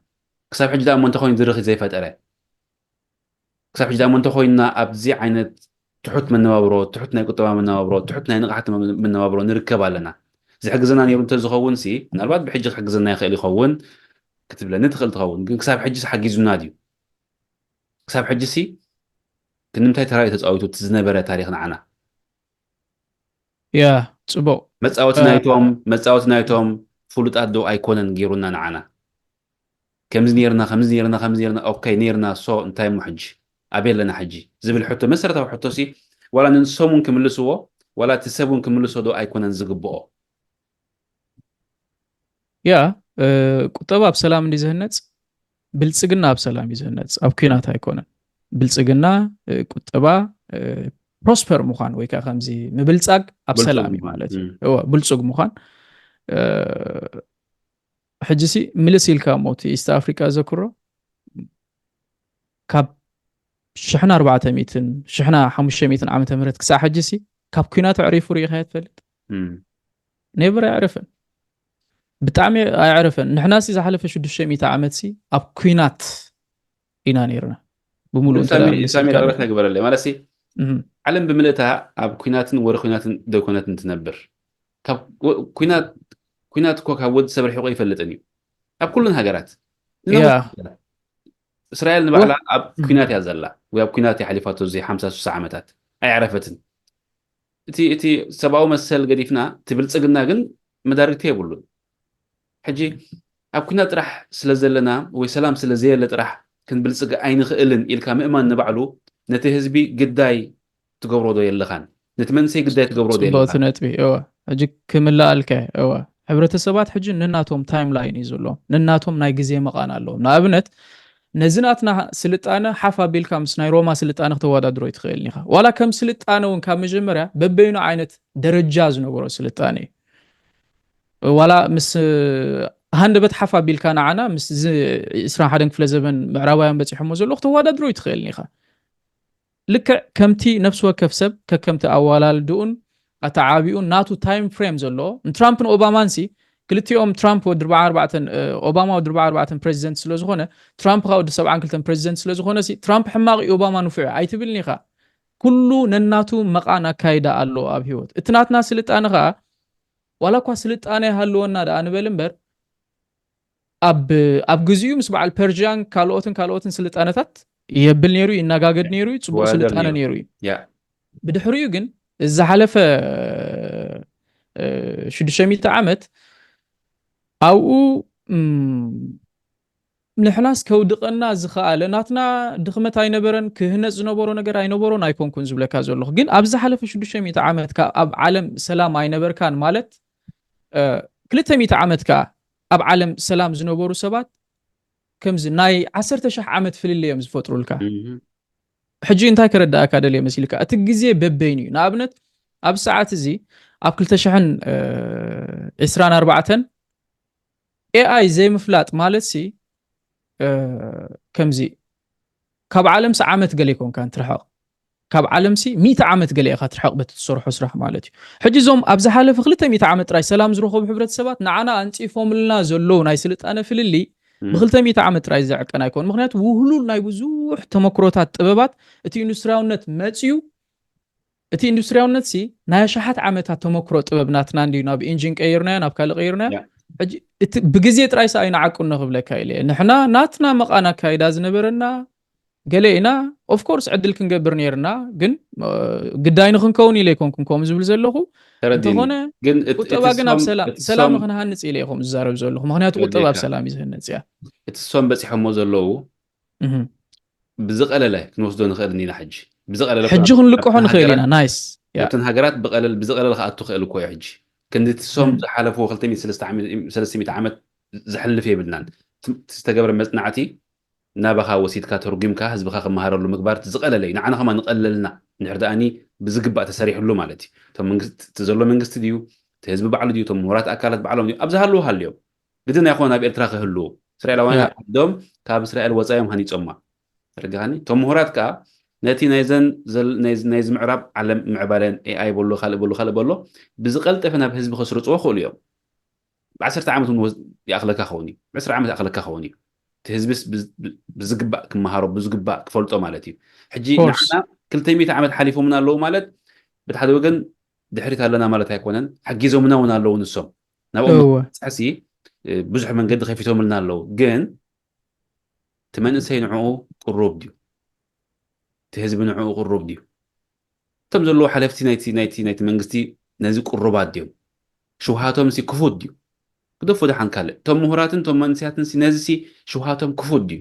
ክሳብ ሕጂ ደኣ እሞ እንተኾይኑ ድርኺት ዘይፈጠረ ክሳብ ሕጂ ደኣ እሞ እንተኾይንና ኣብዚ ዓይነት ትሑት መነባብሮ፣ ትሑት ናይ ቁጠባ መነባብሮ፣ ትሑት ናይ ንቕሓት መ- መነባብሮ ንርከብ ኣለና። ዝሕግዘና ነይሩ እንተዝኸውን ሲ ምናልባት ብሕጂ ክሕግዘና ይኽእል ይኸውን ክትብለኒ ትኽእል ትኸውን። ግን ክሳብ ሕጂ ሓጊዙና ድዩ? ክሳብ ሕጂ ሲ ክንምታይ ተራዩ ተፃዊቱ እቲ ዝነበረ ታሪኽ ንዓና? ያ ጽቡቕ መፃወቲ እ፣ ናይቶም መፃወቲ ናይቶም ፍሉጣት ዶ ኣይኮነን ገይሩና ንዓና? ከምዚ ነይርና ከምዚ ነይርና ከምዚ ነይርና ኦኬ ነይርና ሶ እንታይ እሞ ሕጂ ኣበይ ኣለና ሕጂ ዝብል ሕቶ መሰረታዊ ሕቶ ሲ ዋላ ንንሶም እውን ክምልስዎ ዋላ እቲ ሰብ እውን ክምልሶ ዶ ኣይኮነን ዝግብኦ? ያ እ፣ ቁጠባ ኣብ ሰላም እንዲ ዝህነጽ ብልጽግና ኣብ ሰላም እዩ ዝህነጽ፣ ኣብ ኲናት ኣይኮነን። ብልጽግና እ፣ ቁጠባ እ፣ ፕሮስፐር ምዃን ወይ ከዓ ከምዚ ምብልጻግ ኣብ ብልጹግ ሰላም እዩ ምዃን። ማለት እዩ። እም። እወ ብልጹግ ምዃን እ፣ ሕጂ ሲ ምልስ ኢልካ እሞ እቲ ኢስት ኣፍሪቃ ዘክሮ ካብ ሽሕን ኣርባዕተ ሚእትን ሽሕና ሓሙሽተ ሚእትን ዓመተ ምህረት ክሳዕ ሕጂ ሲ ካብ ኲናት ኣዕሪፉ ርኢኻዮ ትፈልጥ? እም። ኔቨር ኣየዕርፍን። ብጣዕሚ ኣየዕርፍን። ንሕና ሲ ዝሓለፈ ሽዱሽተ ሚእቲ ዓመት ሲ ኣብ ኲናት ኢና ነይርና። ብምሉእ እንተ ደኣ ሳሚ ምልስ ሳሚ ኢልካ ዳግረት ነግበረለይ ማለት ሲ እም። ዓለም ብምልእታ ኣብ ኲናትን ወረ ኲናትን ዘይኮነትን ትነብር። ካብ ወ- ኲናት ኲናት እኮ ካብ ወዲ ሰብ ርሒቑ ኣይፈልጥን እዩ ኣብ ኩለን ሃገራት። ያ እስራኤል ንባዕላ ኣብ እም። ኲናት እያ ዘላ ወይ ኣብ ኲናት እያ ሓሊፋቶ እዚ ሓምሳ ስሳ ዓመታት ኣይዓረፈትን። እቲ እቲ ሰብኣዊ መሰል ገዲፍና እቲ ብልጽግና ግን መዳርግቲ የብሉን። ሕጂ ኣብ ኲናት ጥራሕ ስለ ዘለና ወይ ሰላም ስለ ዘየለ ጥራሕ ክንብልጽግ ኣይንኽእልን ኢልካ ምእማን ንባዕሉ ነቲ ህዝቢ ግዳይ ትገብሮ ዶ የለኻን? ነቲ መንእሰይ ግዳይ ትገብሮ ዶ ጽቡቕቲ የለኻን? ነጥቢ እወ። ሕጂ ክምልኣልካ እየ፣ እወ። ሕብረተሰባት ሕጂ ንናቶም ታይም ላይን እዩ ዘለዎም፣ ንናቶም ናይ ግዜ መቓን ኣለዎም። ንኣብነት ነዚ ናትና ስልጣነ ሓፍ ኣቢልካ ምስ ናይ ሮማ ስልጣነ ክተወዳድሮ ይትኽእልን ኢኻ። ዋላ ከም ስልጣነ እውን ካብ መጀመርያ በበይኑ ዓይነት ደረጃ ዝነበሮ ስልጣነ እዩ። ዋላ ምስ ሃንደበት ሓፍ ኣቢልካ ንዓና ምስ እዚ ዕስራን ሓደን ክፍለ ዘበን ምዕራባውያን በፂሖሞ ዘሎ ክተወዳድሮ ይትኽእልን ኢኻ። ልክዕ ከምቲ ነፍሲ ወከፍ ሰብ ከከምቲ ኣዋላልድኡን ኣተዓባቢኡን ናቱ ታይም ፍሬም ዘለዎ ንትራምፕን ኦባማን ሲ ክልቲኦም ትራምፕ ወዲ ኣርባዓ ኣርባዕተን ኦባማ ወዲ ኣርባዓ ኣርባዕተን ፕሬዚደንት ስለ ዝኾነ ትራምፕ ከዓ ወዲ ሰብዓን ክልተን ፕሬዚደንት ስለ ዝኾነ ሲ ትራምፕ ሕማቕ እዩ ኦባማ ንፉዕ እዩ ኣይትብልን ኢኻ። ኩሉ ነናቱ መቓን ኣካይዳ ኣሎ ኣብ ህይወት። እቲ ናትና ስልጣነ ከዓ ዋላ እኳ ስልጣነ ይሃልወና ደኣ ንበል እምበር ኣብ ኣብ ግዜኡ ምስ በዓል ፐርዥያን ካልኦትን ካልኦትን ስልጣነታት የብል ነይሩ፣ ይነጋገድ ነይሩ፣ ጽቡቕ ይወዳደር ስልጣነ ነይሩ። ነይሩ እዩ። ያ ብድሕሪኡ ግን እዚ ዝሓለፈ እ፣ ሽዱሽተ ሚእቲ ዓመት ኣብኡ እም፣ ንሕናስ ከውድቐና ዝኸኣለ ናትና ድኽመት ኣይነበረን፣ ክህነፅ ዝነበሮ ነገር ኣይነበሮን ኣይኮንኩን ዝብለካ ዘለኹ። ግን ኣብ ዝሓለፈ ሽዱሽተ ሚእቲ ዓመት ካብ ኣብ ዓለም ሰላም ኣይነበርካን ማለት እ፣ ክልተ ሚእቲ ዓመት ከዓ ኣብ ዓለም ሰላም ዝነበሩ ሰባት ከምዚ ናይ ዓሰርተ ሸሕ ዓመት ፍልልይ እዮም ዝፈጥሩልካ። እም፣ ሕጂ እንታይ ከረዳእካ ደልየ መሲልካ፣ እቲ ግዜ በበይኑ እዩ። ንኣብነት ኣብ ሰዓት እዚ ኣብ ክልተ ሽሕን ዕስራን ኣርባዕተን ኤኣይ ዘይምፍላጥ ማለት ሲ እ፣ ከምዚ ካብ ዓለምሲ ዓመት ገለ ይኮንካን ትርሕቕ፣ ካብ ዓለምሲ ሚእቲ ዓመት ገለ ኢኻ ትርሕቕ በቲ ትሰርሖ ስራሕ ማለት እዩ። ሕጂ እዞም ኣብ ዝሓለፈ ክልተ ሚእቲ ዓመት ጥራይ ሰላም ዝረኸቡ ሕብረተሰባት ንዓና ኣንፂፎምልና ዘለዉ ናይ ስልጣነ ፍልልይ እም፣ ብክልተ ሚእቲ ዓመት ጥራይ ዘዕቀን ኣይኮን። ምክንያቱ ውህሉል ናይ ብዙሕ ተመክሮታት ጥበባት እቲ ኢንዱስትሪያውነት መፅዩ እቲ ኢንዱስትሪያውነት ሲ ናይ ኣሽሓት ዓመታት ተመክሮ ጥበብ ናትና እንድዩ ናብ ኢንጂን ቀይርናዮ ናብ ካልእ ቀይርናዮ። ያ። ሕጂ እቲ ብግዜ ጥራይ ሲ ኣይንዓቅኖ ክብለካ ኢለ እየ። ንሕና ናትና መቓን ኣካይዳ ዝነበረና ገለ ኢና። ኦፍኮርስ ዕድል ክንገብር ነይርና ግን እ፣ ግዳይ ንክንከውን ኢለ ኣይኮንኩን ከምኡ ዝብል ዘለኹ። ተረዲኒ። እንተኾነ ግን እቲ ቁጠባ እቲ ግን ኣብ ሶም ሰላም እቲ ሰላም ሶም ንክንሃንፅ ኢለ ይኹም ዝዛረብ ዘለኹ። ምክንያቱ ቁጠባ ኣብ ተረዲእካ። ሰላም እዩ ዝህነፅ እያ። እቲ ሶም በፂሖሞ ዘለዉ እህ። ብዝቐለለ ክንወስዶ ንኽእል ኢና ሕጂ። ብዝቐለለ ሕጂ እኳ ክንልቅሖ ነብተን ንኽእል ኢና። ሃገራት ናይስ ያ ነብተን ሃገራት ብቐለል ብዝቐለለ ክኣቱ ክእል እኮ እዩ። ሕጂ ክንዲ እቲ ሶም እህ። ዝሓለፍዎ ክልተ ሚእቲ ሰለስተ ዓመት ሰለስተ ሚእቲ ዓመት ዘሕልፍ የብልናን። እቲ እቲ ዝተገብረ መፅናዕቲ ናባኻ ወሲድካ ተርጉምካ ህዝብኻ ክመሃረሉ ምግባር እቲ ዝቐለለ እዩ። ንዓና ከማ ንቐለልና እንድሕር ደኣኒ ብዝግባእ ተሰሪሕሉ ማለት እዩ። እቶም መንግስቲ እቲ ዘሎ መንግስቲ ድዩ እቲ ህዝቢ ባዕሉ ድዩ እቶም ምሁራት ኣካላት ባዕሎም ድዩ ኣብ ዝሃለዉ ሃልዮም ግድን ኣይኮነ ኣብ ኤርትራ ክህልዉ እስራኤላውያን ያ ኣብ ዓዶም ካብ እስራኤል ወፃዮም ሃኒፆማ ተረጋኻኒ። እቶም ምሁራት ከዓ ነቲ ናይዘን ዘል- ናይ- ናይዚ ምዕራብ ዓለም ምዕባለን ኤኣይ በሎ ካልእ በሎ ካልእ በሎ ብዝቐልጠፈ ናብ ህዝቢ ከስርፅዎ ክእሉ እዮም። ብዓሰርተ ዓመት እውን ወዝ- ይኣኽለካ ኸውን እዩ። ዕስራ ዓመት ይኣኽለካ ኸውን እዩ። እቲ ህዝብስ ብዝ- ብ- ብዝግባእ ክመሃሮ ብዝግባእ ክፈልጦ ማለት እዩ። ሕጂ ኮርስ ንዓና ክልተ ሚእቲ ዓመት ሓሊፎምና ኣለዉ ማለት በቲ ሓደ ወገን ድሕሪት ኣለና ማለት ኣይኮነን። ሓጊዞምና እውን ኣለዉ ንሶም ናብኦም እወ መብፅሕሲ እ፣ ብዙሕ መንገዲ ከፊቶምልና ኣለዉ። ግን እቲ መንእሰይ ንዕኡ ቅሩብ ድዩ? እቲ ህዝቢ ንዕኡ ቅሩብ ድዩ? እቶም ዘለዉ ሓለፍቲ ናይቲ ናይቲ ናይቲ መንግስቲ ነዚ ቅሩባት ድዮም? ሽውሃቶም ሲ ክፉት ድዩ? ግደፎ ደሓን ካልእ እቶም ምሁራትን እቶም መንእሰያትን ሲ ነዚ ሲ ሽውሃቶም ክፉት ድዩ?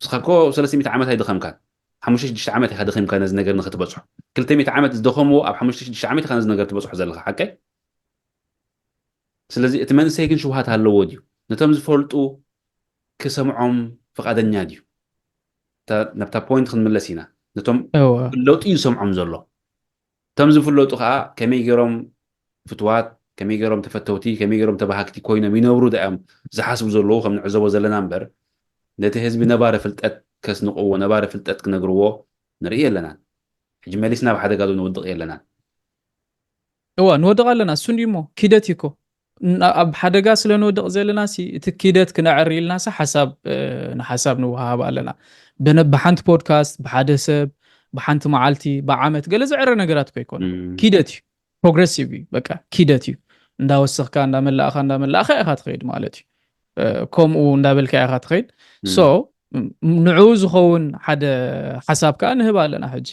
ንስኻ እኮ ሰለስተ ሚእቲ ዓመት ኣይደኸምካን። ሓሙሽተ ሽዱሽተ ዓመት ኢኻ ደኺምካ ነዚ ነገር ንኽትበፅሖ። ክልተ ሚእቲ ዓመት ዝደኸምዎ ኣብ ሓሙሽተ ሽዱሽተ ዓመት ኢኻ ነዚ ነገር ትበፅሖ ዘለኻ ሓቀይ? ስለዚ እቲ መንእሰይ ግን ሽውሃት ኣለዎ ድዩ? ነቶም ዝፈልጡ ክሰምዖም ፍቓደኛ ድዩ? እታ- ናብታ ፖይንት ክንምለስ ኢና። ነቶም እወ ዝፍለጡ እዩ ዝሰምዖም ዘሎ። እቶም ዝፍለጡ ከዓ ከመይ ገይሮም ፍትዋት፣ ከመይ ገይሮም ተፈተውቲ፣ ከመይ ገይሮም ተባሃግቲ ኮይኖም ይነብሩ ዳዮም ዝሓስቡ ዘለዉ ከም ንዕዘቦ ዘለና እምበር ነቲ ህዝቢ ነባሪ ፍልጠት ከስንቕዎ ነባሪ ፍልጠት ክነግርዎ ንርኢ የለናን። ሕጂ መሊስና ኣብ ሓደጋ ዶ ንወድቕ የለናን። እዋ ንወድቕ ኣለና። እሱ እንዲሞ ኪደት እዩ እኮ ን- ኣብ ሓደጋ ስለ ንወድቕ ዘለና ሲ እቲ ኪደት ክነዕሪ ኢልና ሲ ሓሳብ እ፣ ንሓሳብ ንወሃሃብ ኣለና። ብነ- ብሓንቲ ፖድካስት ብሓደ ሰብ ብሓንቲ መዓልቲ ብዓመት ገለ ዝዕረ ነገራት እኮ ኣይኮነ። እም፣ ኪደት እዩ። ፕሮግረሲቭ እዩ። በቃ ኪደት እዩ። እንዳወሰኽካ እንዳመላእኻ እንዳመላእኻ ኢኻ ትኸይድ ማለት እዩ። እ፣ ከምኡ እንዳበልካ ኢኻ ትኸይድ። እም፣ ሶ ም- ንዕኡ ዝኸውን ሓደ ሓሳብ ከዓ ንህብ ኣለና። ሕጂ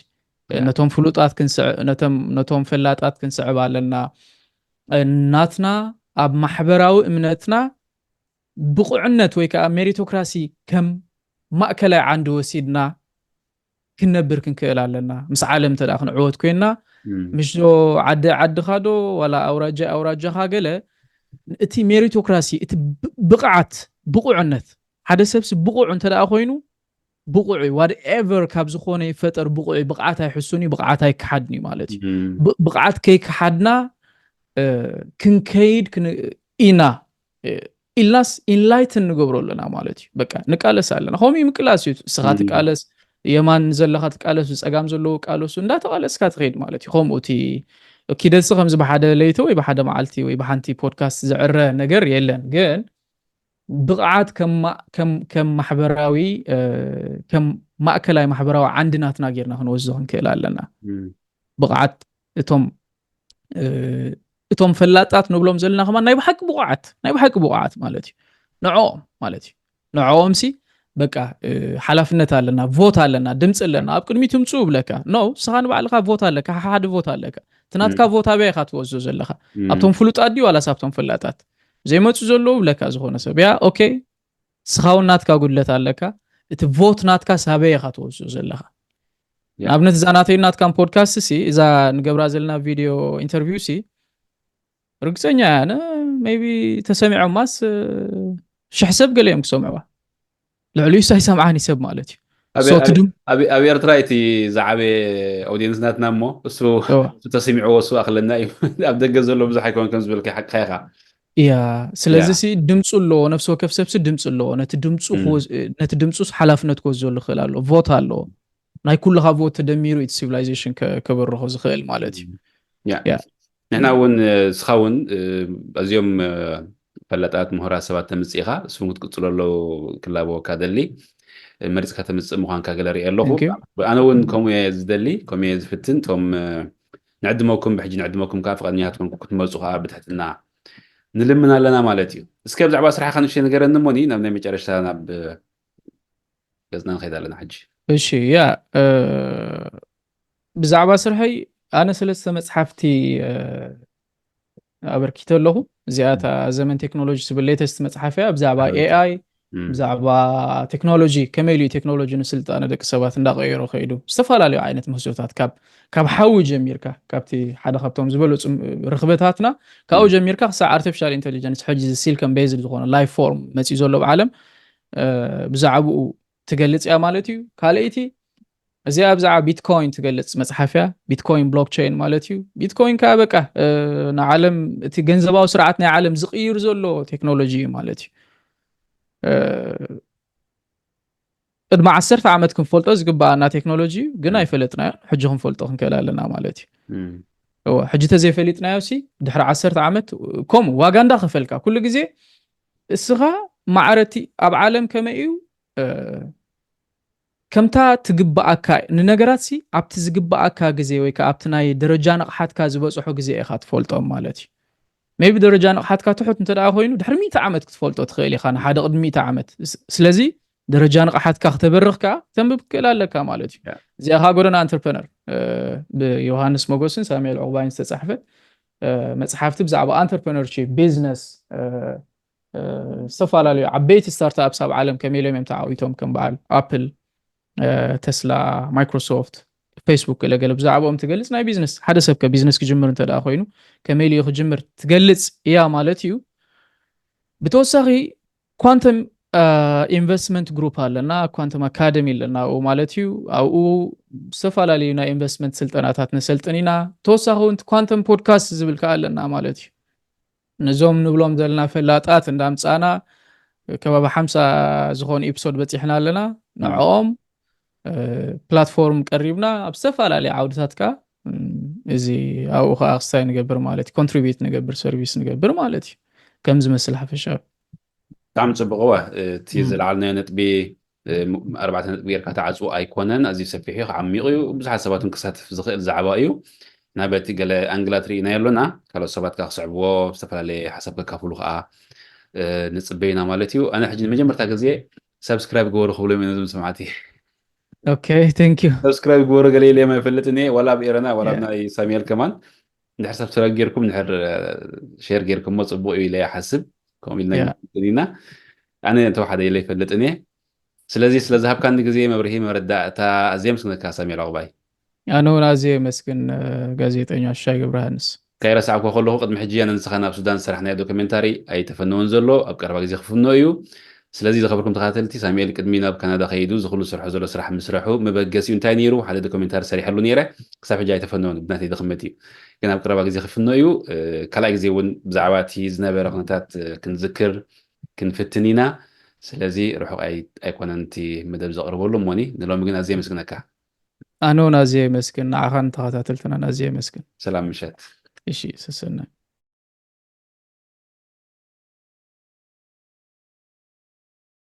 እ፣ ያ፣ ነቶም ፍሉጣት ክንስዕ ነቶም ነቶም ፈላጣት ክንስዕብ ኣለና። እ፣ ናትና ኣብ ማሕበራዊ እምነትና ብቑዕነት ወይ ከዓ ሜሪቶክራሲ ከም ማእከላይ ዓንዲ ወሲድና ክንነብር ክንክእል ኣለና። ምስ ዓለም እንተ ደኣ ክንዕወት ኮይንና እም፣ ምሽ ዶ ዓዲ ዓድኻ ዶ ዋላ ኣውራጃ ኣውራጃኻ ገለ እቲ ሜሪቶክራሲ እቲ ብ- ብቕዓት ብቑዕነት ሓደ ሰብሲ ብቑዕ እንተ ደኣ ኮይኑ፣ ብቑዕ እዩ። Whatever ካብ ዝኾነ ይፈጠር ብቑዕ እዩ። ብቕዓት ኣይሕሱን እዩ፣ ብቕዓት ኣይከሓድን እዩ ማለት እዩ። ብቕዓት ከይከሓድና ክንከይድ ኢና ኢልናስ ኢንላይትን ንገብሮ ኣለና ማለት እዩ። በቃ ንቃለስ ኣለና። ከምኡ ምቅላስ እዩ። እስኻ ትቃለስ፣ የማን ዘለኻ ትቃለስ፣ ብፀጋም ዘለዉ ቃለሱ፣ እንዳተቃለስካ ትኸይድ ማለት እዩ። ከምኡ እቲ ኪደትሲ ከምዚ ብሓደ ለይቲ ወይ ብሓደ መዓልቲ ወይ ብሓንቲ ፖድካስት ዝዕረ ነገር የለን። ግን ብቕዓት ከም ማሕበራዊ ከም ማእከላይ ማሕበራዊ ዓንዲ ናትና ጌርና ክንወስዶ ክንክእል ኣለና። ብቕዓት እቶም እቶም ፈላጣት ንብሎም ዘለና ከማን ናይ ብሓቂ ብቑዓት ናይ ብሓቂ ብቑዓት ማለት እዩ። ንዕኦም ማለት እዩ። ንዕኦም ሲ በቃ ሓላፍነት ኣለና፣ ቮት ኣለና፣ ድምፂ ኣለና። ኣብ ቅድሚ ትምፅኡ ብለካ ኖ ስኻ ንባዕልኻ ቮት ኣለካ፣ ሓደ ቮት ኣለካ። ትናትካ ቮት ኣበይ ኢኻ ትወስዶ ዘለኻ? ኣብቶም ፍሉጣት ድዩ ዋላስ ኣብቶም ፈላጣት? ዘይመፁ ዘለዉ ብለካ ዝኾነ ሰብ ያ ኦኬ ስኻውን ናትካ ጉድለት ኣለካ። እቲ ቮት ናትካ ሳበይ ኢኻ ትወስዶ ዘለኻ? ንኣብነት እዛ ናተይ ናትካን ፖድካስት ሲ እዛ ንገብራ ዘለና ቪድዮ ኢንተርቪው ሲ ርግፀኛ እያ ነ maybe ተሰሚዖማስ ሽሕ ሰብ ገለ እዮም ክሰምዕዋ። ልዕሊኡ ሳይ ሰምዓኒ ሰብ ማለት እዩ። ኣብ ኤርትራ እቲ ዝዓበየ ኦዲየንስ ናትና እሞ እሱ ተሰሚዕዎ እሱ ኣኽለና እዩ። ኣብ ደገ ዘሎ ብዙሕ ኣይኮን ከም ዝበልካ ሓቅኻ ኢኻ። ያ ስለዚ ሲ ድምፁ ኣለዎ፣ ነፍሲ ወከፍ ሰብሲ ድምፁ ኣለዎ። ነቲ ድምፁ ነቲ ድምፁስ ሓላፍነት ክወስደሉ ክኽእል ኣለዎ። ቮት ኣለዎ። ናይ ኩልኻ ቮት ተደሚሩ እቲ ሲቪላይዜሽን ከበርኾ ዝኽእል ማለት እዩ። ንሕና እውን እስኻ እውን ኣዝዮም ፈለጣት ምሁራት ሰባት ተምፅእ ኢኻ። እሱም ክትቅፅሎ ኣለዉ ክላበወካ ደሊ መሪፅካ ተምፅእ ምዃንካ ገለ ርኢ ኣለኹ። ኣነ እውን ከምኡ እየ ዝደሊ፣ ከምኡ እየ ዝፍትን። እቶም ንዕድመኩም ብሕጂ ንዕድመኩም ከዓ ፍቃደኛታት ኮንኩ ክትመፁ ከዓ ብትሕትና ንልምን ኣለና ማለት እዩ። እስከ ብዛዕባ ስራሕካ ንእሽተይ ንገረኒ እሞኒ ናብ ናይ መጨረሽታ ናብ ገፅና ንኸይድ ኣለና ሕጂ። እሺ ያ ብዛዕባ ስርሐይ ኣነ ሰለስተ መፅሓፍቲ ኣበርኪተ ኣለኹ። እዚኣታ ዘመን ቴክኖሎጂ ትብል ሌተስት መፅሓፍ እያ። ብዛዕባ ኤኣይ ብዛዕባ ቴክኖሎጂ ከመይ ኢሉ ቴክኖሎጂ ንስልጣነ ደቂ ሰባት እንዳቀየሮ ከይዱ ዝተፈላለዩ ዓይነት ምህዞታት ካብ ካብ ሓዊ ጀሚርካ ካብቲ ሓደ ካብቶም ዝበለፁ ርክበታትና ካብኡ ጀሚርካ ክሳብ ኣርቲፊሻል ኢንቴሊጀንስ ሕጂ ሲልከን ቤዝድ ዝኾነ ላይፍ ፎርም መፅኡ ዘሎ ብዓለም ብዛዕባኡ ትገልፅ እያ ማለት እዩ። ካልኣይቲ እዚኣ ብዛዕባ ቢትኮይን ትገልፅ መፅሓፍ እያ። ቢትኮይን ብሎክቸይን ማለት እዩ። ቢትኮይን ከዓ በቃ ንዓለም እቲ ገንዘባዊ ስርዓት ናይ ዓለም ዝቅይር ዘሎ ቴክኖሎጂ እዩ ማለት እዩ። ቅድሚ ዓሰርተ ዓመት ክንፈልጦ ዝግበኣና ቴክኖሎጂ እዩ፣ ግን ኣይፈለጥናዮ። ሕጂ ክንፈልጦ ክንክእል ኣለና ማለት እዩ። እወ፣ ሕጂ ተዘይፈሊጥናዮ ሲ ድሕሪ ዓሰርተ ዓመት ከምኡ ዋጋ እንዳኸፈልካ ኩሉ ግዜ እስኻ ማዕረቲ ኣብ ዓለም ከመይ እዩ ከምታ ትግበኣካ ንነገራት ሲ ኣብቲ ዝግበኣካ ግዜ ወይ ከዓ ኣብቲ ናይ ደረጃ ንቕሓትካ ዝበፅሑ ግዜ ኢኻ ትፈልጦም ማለት እዩ። ሜቢ ደረጃ ንቕሓትካ ትሑት እንተ ደኣ ኮይኑ ድሕሪ ሚእቲ ዓመት ክትፈልጦ ትኽእል ኢኻ ንሓደ ቅድሚ ሚእቲ ዓመት። ስለዚ ደረጃ ንቕሓትካ ክተበርኽ ከዓ ተንብብ ክክእል ኣለካ ማለት እዩ። እዚኣ ከዓ ጎደና ኣንተርፕረነር ብዮሃንስ ሞጎስን ሳሙኤል ዕቑባይን ዝተፃሕፈት መፅሓፍቲ ብዛዕባ ኣንተርፕረነርሺፕ ቢዝነስ ዝተፈላለዩ ዓበይቲ ስታርትኣፕስ ኣብ ዓለም ከመይ ኢሎም እዮም ተዓዊቶም ከም በዓል ኣፕል ተስላ ማይክሮሶፍት ፌስቡክ ገለገለ ብዛዕባኦም ትገልፅ ናይ ቢዝነስ ሓደ ሰብ ከ ቢዝነስ ክጅምር እንተ ደኣ ኮይኑ ከመይ ኢሉ ክጅምር ትገልፅ እያ ማለት እዩ። ብተወሳኺ ኳንተም ኢንቨስትመንት ግሩፕ ኣለና፣ ኳንተም ኣካደሚ ኣለና ኣብኡ ማለት እዩ። ኣብኡ ዝተፈላለዩ ናይ ኢንቨስትመንት ስልጠናታት ነሰልጥን ኢና። ተወሳኺ እውን ኳንተም ፖድካስት ዝብል ከዓ ኣለና ማለት እዩ። ነዞም ንብሎም ዘለና ፈላጣት እንዳምፃና ከባቢ ሓምሳ ዝኾኑ ኤፒሶድ በፂሕና ኣለና። ንዕኦም ፕላትፎርም ቀሪብና ኣብ ዝተፈላለዩ ዓውድታት ከዓ እዚ ኣብኡ ከዓ ክስታይ ንገብር ማለት እዩ። ኮንትሪቢዩት ንገብር ሰርቪስ ንገብር ማለት እዩ። ከም ዝመስል ሓፈሻዊ ብጣዕሚ ፅቡቅ እወ እቲ ዝለዓልናዮ ነጥቢ ኣርባዕተ ነጥቢ ጌርካ ተዓፅዎ ኣይኮነን። ኣዝዩ ሰፊሕ እዩ፣ ክዓሚቕ እዩ። ብዙሓት ሰባት እውን ክሳተፍ ዝኽእል ዛዕባ እዩ። ናበቲ ገለ ኣንግላት ርኢናዮ ኣሎና። ካልኦት ሰባት ከዓ ክስዕብዎ፣ ዝተፈላለየ ሓሳብ ከካፍሉ ከዓ ንፅበይ ኢና ማለት እዩ። ኣነ ሕጂ ንመጀመርታ ግዜ ሳብስክራይብ ግበሩ ክብሎም እየ ነዞም ሰማዕቲ። ኦኬ፣ thank you። ሳብስክራይብ ግበሩ ገለ ኢለዮም ኣይፈልጥን እየ፣ ዋላ ኣብ ኤረና ዋላ ኣብ ናይ ሳሙኤል ከማን። እንድሕር ሳብስክራይብ ጌርኩም እንድሕር ሼር ጌርኩሞ ፅቡቅ እዩ ኢለ ይሓስብ። ከምኡ ኢልና ኢና ኣነ እንተወሓደ ኢለ ኣይፈልጥን እየ። ስለዚ ስለ ዝሃብካኒ ግዜ መብርሂ መረዳእታ ኣዝየ ምስግነካ ሳሙኤል ዕቑባይ። ኣነ እውን ኣዝየ የመስግን ጋዜጠኛ ሽሻይ ገብረሃንስ። ከይረሳዕኩ ከለኹ ቅድሚ ሕጂ ኣነ ንስኻ ናብ ሱዳን ዝሰራሕናዮ ዶክሜንታሪ ኣይተፈነወን ዘሎ ኣብ ቀረባ ግዜ ክፍኖ እዩ። ስለዚ ዝኸበርኩም ተኸታተልቲ፣ ሳሙኤል ቅድሚ ናብ ካናዳ ከይዱ ዝኽሉ ዝሰርሖ ዘሎ ስራሕ ምስርሑ መበገሲኡ እንታይ ነይሩ? ሓደ ዶክመንታሪ ሰሪሐሉ ነይረ። ክሳብ ሕጂ ኣይተፈነወን፣ ብናተይ ድኽመት እዩ። ግን ኣብ ቀረባ ግዜ ክፍኖ እዩ። ካልኣይ ግዜ እውን ብዛዕባ እቲ ዝነበረ ኩነታት ክንዝክር ክንፍትን ኢና። ስለዚ ርሑቕ ኣይኮነን እቲ መደብ ዘቕርበሉ እሞኒ፣ ንሎሚ ግን ኣዝየ የመስግነካ። ኣነ እውን ኣዝየ የመስግን፣ ንዓኻን ተኸታተልትናን ኣዝየ የመስግን። ሰላም ምሸት። እሺ፣ ሰሰናይ።